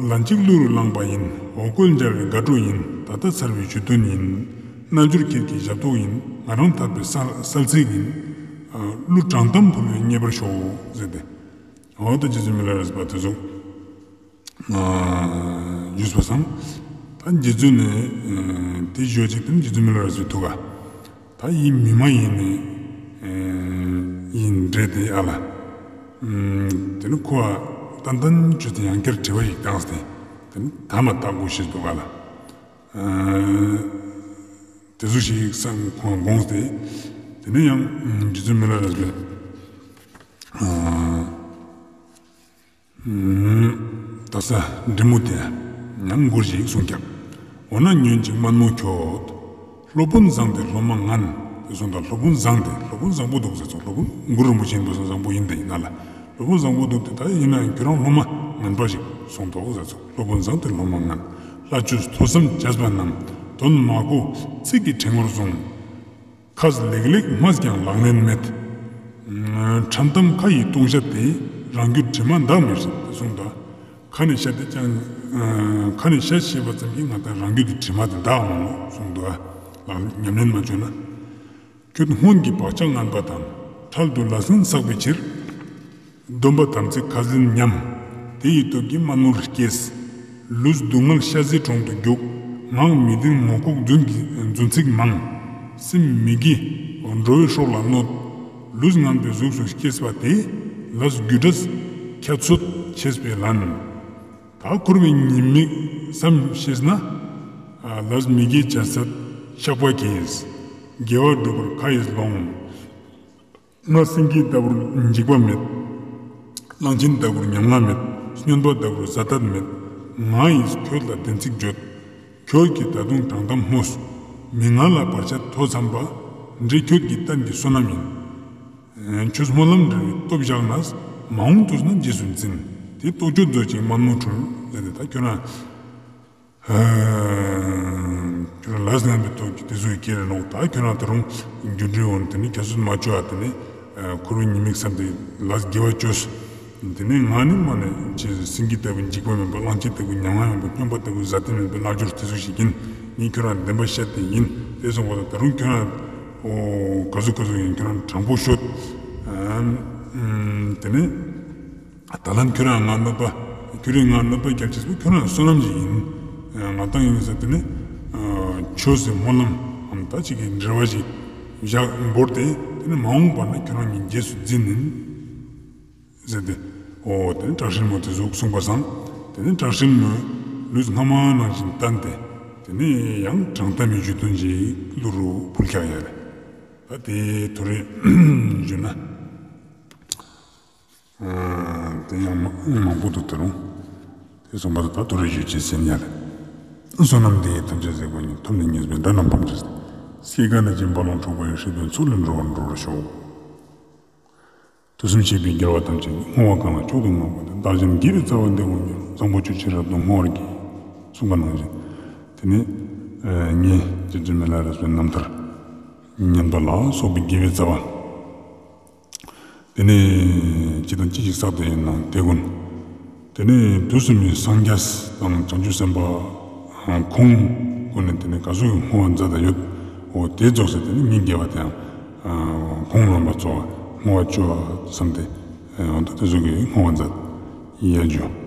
ལན་གཅིག་གླུ་རུ་བླངས་པ་ཡིན། འོ་སྐོལ་འཇལ་བའི་དགའ་སྤྲོ་ཡིན། ད་ལྟ་ཚར་བའི་ཇུས་འདོན་ཡིན། རྣལ་འབྱོར་ཁྱེད་ཀྱི་ཞབས་ཏོག་ཡིན། ང་རང་ཐར་པའི་གསལ་གསལ་ཚིག་ཡིན། ཨ་གླུ་དྲང་གཏམ་ཕུལ་བའི་མཉེས་པར་ཤོག་ཟེར་ཏེ། འོ་ད་རྗེ་བཙུན་མི་ལ་རས་པ་དེ་ཚོ་ཨ་ཞུས་པ་སང་། ད་རྗེ་བཙུན་ནི་ཨ་དེ་ཞུ་ཅིག་དེ་ནི་རྗེ་བཙུན་མི་ལ་རས་པའི་ཐུགས་ཀ་ད་ཡིད་མི་མ་ཡིན་ནི་ཨ་ཡིན་འདྲེ་དེ་ཨ་ལ། ཨ་དེ་ནི་ཁོ་ཨ་ཏན་ཏན་ཅོས་ཏེ་ཡང་བསྐྱར་དྲི་བ་ཞིག་བཏང་སྟེ་དེ་ནི་ཐ་མ་ལྟ་དགོས་ཤེས་འདུག་ཨ་ལ། ཨ་དེ་ཚོ་ཞིག་སང་ཁོང་དགོངས་ཏེ་དེ་ནི་ཡང་རྗེ་བཙུན་མི་ལ་རས་པའི་ཨ་ད་ས་འདྲེ་མོ་དེ་ཡང་མགུར་ཞིག་གསུངས་ཀྱང་། འོ་ན་ཉོན་ཅིག་དམན་མོ་ཁྱོད། སློབ་དཔོན་བཟང་སྟེ་སློབ་མ་ངན། དེ་གསུངས་དང་སློབ་དཔོན་བཟང་སྟེ་སློབ་དཔོན་བཟང་པོ་འདུག་ཟེར་ཚོ། སློབ་དཔོན་གུ་རུ་རིན་པོ་ཆེ་ཡིན་པ་སང་བཟང་པོ་ཡིན་ད་ཡིན་ན་ལ། སློབ་དཔོན་བཟང་པོ་འདུག་སྟེ་ད་ཡིན་ན་ཡང་ཁྱོད་རང་སློབ་མ་ངན་པ་ཞིག་གསུངས་འདུག་ཟེར་ཚོ། སློབ་དཔོན་བཟང་སྟེ་སློབ་མ་ངན། ལྷ་ཆོས་ཐོས་བསམ་བྱས་པ་རྣམས། དོན་མ་གོ་ཚིག་གི་ཕྲེང་བར་བཟུང་། ཁས་ལེགས་ལེགས་སྨྲས་ཀྱང་ལག་ལེན་མེད། ཁྲམ་གཏམ་ཁ་ཡི་ལྟུང་བཤད་དེ། རང་རྒྱུད་དྲི་མ་འདག་མི་སྲིད་དེ་གསུངས་འདུག། ཁ་ནས་བཤད་དེ་ཀྱང་ཁ་ནས་བཤད་ཤེས་པ་ཙམ་གྱིས་ང་དང་རང་རྒྱུད་དེ་དྲི་མ་དེ་འདག་མ་ནོག་གསུངས་འདུག། ལག་ཉམས་ལེན་མ་བྱུང་ན། ཁྱོད་སྔོན་གྱི་བག་ཆགས་ངན་པ་དང་འཕྲལ་དུ་ལས་ངན་བསགས་པའི་ཕྱིར། སྡོམ་པ་དམ་ཚིག་ཁས་ལེན་ཉམས། དེ་ཡི་སྟོབས་ཀྱིས་དམན་མོར་སྐྱེས། ལུས་སྡུག་བསྔལ་ཤ་ཟའི་གྲོང་དུ་རྒྱུག། ངག་མི་བདེན་ངོ་ལྐོག་རྫུན་གྱི་རྫུན་ཚིག་མང་། སེམས་མི་དགེ་འགྲོ་བའི་སྲོག་ལ་གནོད། ལུས་ངན་པའི་གཟུགས་སུ་སྐྱེས་པ་དེ། ལས་རྒྱུ་འབྲས་ཁྱད་གསོད་བྱས་པའི་ལན། ད་འཁོར་བའི་ཉེས་དམིགས་བསམ་ཤེས་ན། ལས་མི་དགེ་བྱས་ཚད་བཤགས་པ་གྱིས། དགེ་བ་སྒྲུབ་པར་ཁ་ཡིས་ལོང་། ང་སེང་གེ་ལྟ་བུར་འཇིགས་པ་མེད། གླང་ཆེན་ལྟ་བུར་ཉམ་ང་མེད། སྨྱོན་པ་ལྟ་བུར་ཟ་དད་མེད། ང་ཡིས་ཁྱོད་ལ་བདེན་ཚིག་བརྗོད། ཁྱོད་ཀྱིས་ད་དུང་དྲང་གཏམ་སྨྲོས། མི་ང་ལ་བར་ཆད་མཐོ་འཚམ་པ། འདྲེ་ཁྱོད་ཀྱི་གཏན་གྱི་བསོད་ནམས་ཡིན། ཁྱོད་སྨོན་ལམ་འབྲེལ་བའི་སྟོབས་བཞག་ནས། མ་འོངས་དུས་ན་རྗེས་སུ་འཛིན། དེ་རྟོགས་བརྗོད་མཛོད་ཅིག་མན་མོ་འཁྲུལ་ཟེར་ཏེ། ད་ཁྱོད་རང་ཁྱོད་རང་ལས་ངན་པའི་སྟོབས་ཀྱིས་དེ་ཚོ་ཡི་སྐྱེ་རེ་ནོག་ད་ཁྱོད་རང་ད་རུང་རྒྱུ་འབྲས་འོན་དེ་ནི་ཁྱད་གསོད་མ་བཅོ་ཨ། དེ་ནི་འཁོར་བའི་ཉེས་དམིགས་བསམ་སྟེ་ལས་དགེ་བ་བཅོས། དེ་ནི་ང་ནི་མ་ནི་ཅི་སེང་གེ་ལྟ་བུའི་འཇིགས་པ་མེད་པ། གླང་ཆེན་ལྟ་བུའི་ཉམ་ང་མེད་པ། སྨྱོན་པ་ལྟ་བུའི་ཟ་དད་མེད་པའི་རྣལ་འབྱོར་དེ་ཚོ་ཞིག་ཡིན། ངས་ཁྱོད་རང་བདེན་པ་བཤད་དེ་ཡིན། དེ་སོང་བ་ད་རུང་ཁྱོད་རང་ཨོ་ག་ཟུག་ག་ཟུག་ཡིན། ཁྱོད་རང་དྲང་པོ་ཤོད། དེ་ནི། ད་ལན་ཁྱོད་རང་ང་གནོད་པ། ཁྱོད་རང་ང་གནོད་པ་རྒྱབ་ཅེས་པོ་ཁྱོད་རང་བསོད་ནམས་ཤིག་ཡིན། ང་དང་ཡིན་ཟེར་དེ་ནི་ཆོས་སི་སྨོན་ལམ་འམ་ད་ཅིག་གི་འབྲེལ་བ་ཞིག་བཞག་བོར་ཏེ། དེ་ནི་མ་འོངས་པ་ན་ཁྱོད་རང་གི་རྗེས་སུ་འཛིན་ཡིན་ཟེར་ཏེ། འོ་དེ་ནི་བཀྲ་ཤིས་མོ་དེ་ཟུག་གསུངས་པ་སང་། དེ་ནི་བཀྲ་ཤིས་མོས་ལུས་སྔ་མ་ནང་བཞིན་བསྟན་ཏེ། དེ་ནི་ཡང་དྲང་གཏམ་མི་ཞུ་དོན་ཅིག་གླུ་རུ་ཕུལ་ཁྱག་ཡ་རེད། ད་དེ་ཐོ་རེ་ཞུ་ན། དེ་ཡང་མང་པོ་འདུག་ད་རུང་། དེ་སོང་བ་ད་ཐོ་རེ་ཞུ་ཅེས་ཟེར་ཡ་ལེ། བསོད་ནམས་འདི་ཡིས་ཐམས་ཅད་གཟིགས་པ་ཉིད། ཐོབ་ནས་ཉེས་པའི་དགྲ་རྣམས་ཕམ་བྱས་ཏེ། སྐྱེ་རྒ་ན་འཆིའི་རྦ་ཀློང་འཁྲུགས་པ་ཡི། སྲིད་པའི་མཚོ་ལས་འགྲོ་བ་སྒྲོལ་བར་ཤོག། དུས་གསུམ་གཤེགས་པའི་རྒྱལ་བ་ཐམས་ཅད་ཀྱིས། བསྔོ་བ་གང་ལ་མཆོག་ཏུ་བསྔགས་པ་དེས། བདག་གཞན་དགེ་བའི་རྩ་བ་འདི་ཀུན་ཀྱང་། བཟང་པོ་སྤྱོད་ཕྱིར་རབ་ཏུ་བསྔོ་བར་བགྱི། གསུངས་པ་ནང་བཞིན། དེ་ནི་ངས་རྗེ་བཙུན་མི་ལ་རས་པའི་རྣམ་ཐར་ཉན་པ་ལ་སོགས་པའི་དགེ་བའི་རྩ་བ། དེ་ནས་ཅི་དང་ཅི་ཞིག་བསགས་ཏེ་ཡིན་ནའང་དེ་ཀུན། དེ་ནས་དུས་གསུམ་གྱི་སངས་རྒྱས་དང་བྱང་ཆུབ་སེམས་དཔའ་ཁོང་ཀུན་ནས་དེ་ནས་ག་ཟུག་གི་བསྔོ་བ་མཛད་དེ་ཡོད། འོ་དེ་རྫོགས་ཚེ་དེ་ནས་མི་དགེ་བ་དེའང་ཁོང་རྣམ་པ་ཚོ་བསྔོ་བ་བཅོ་བསམ་སྟེ། འོ་ད་དེ་ཟུག་གི་བསྔོ་བ་མཛད་ཡ་ཇུ།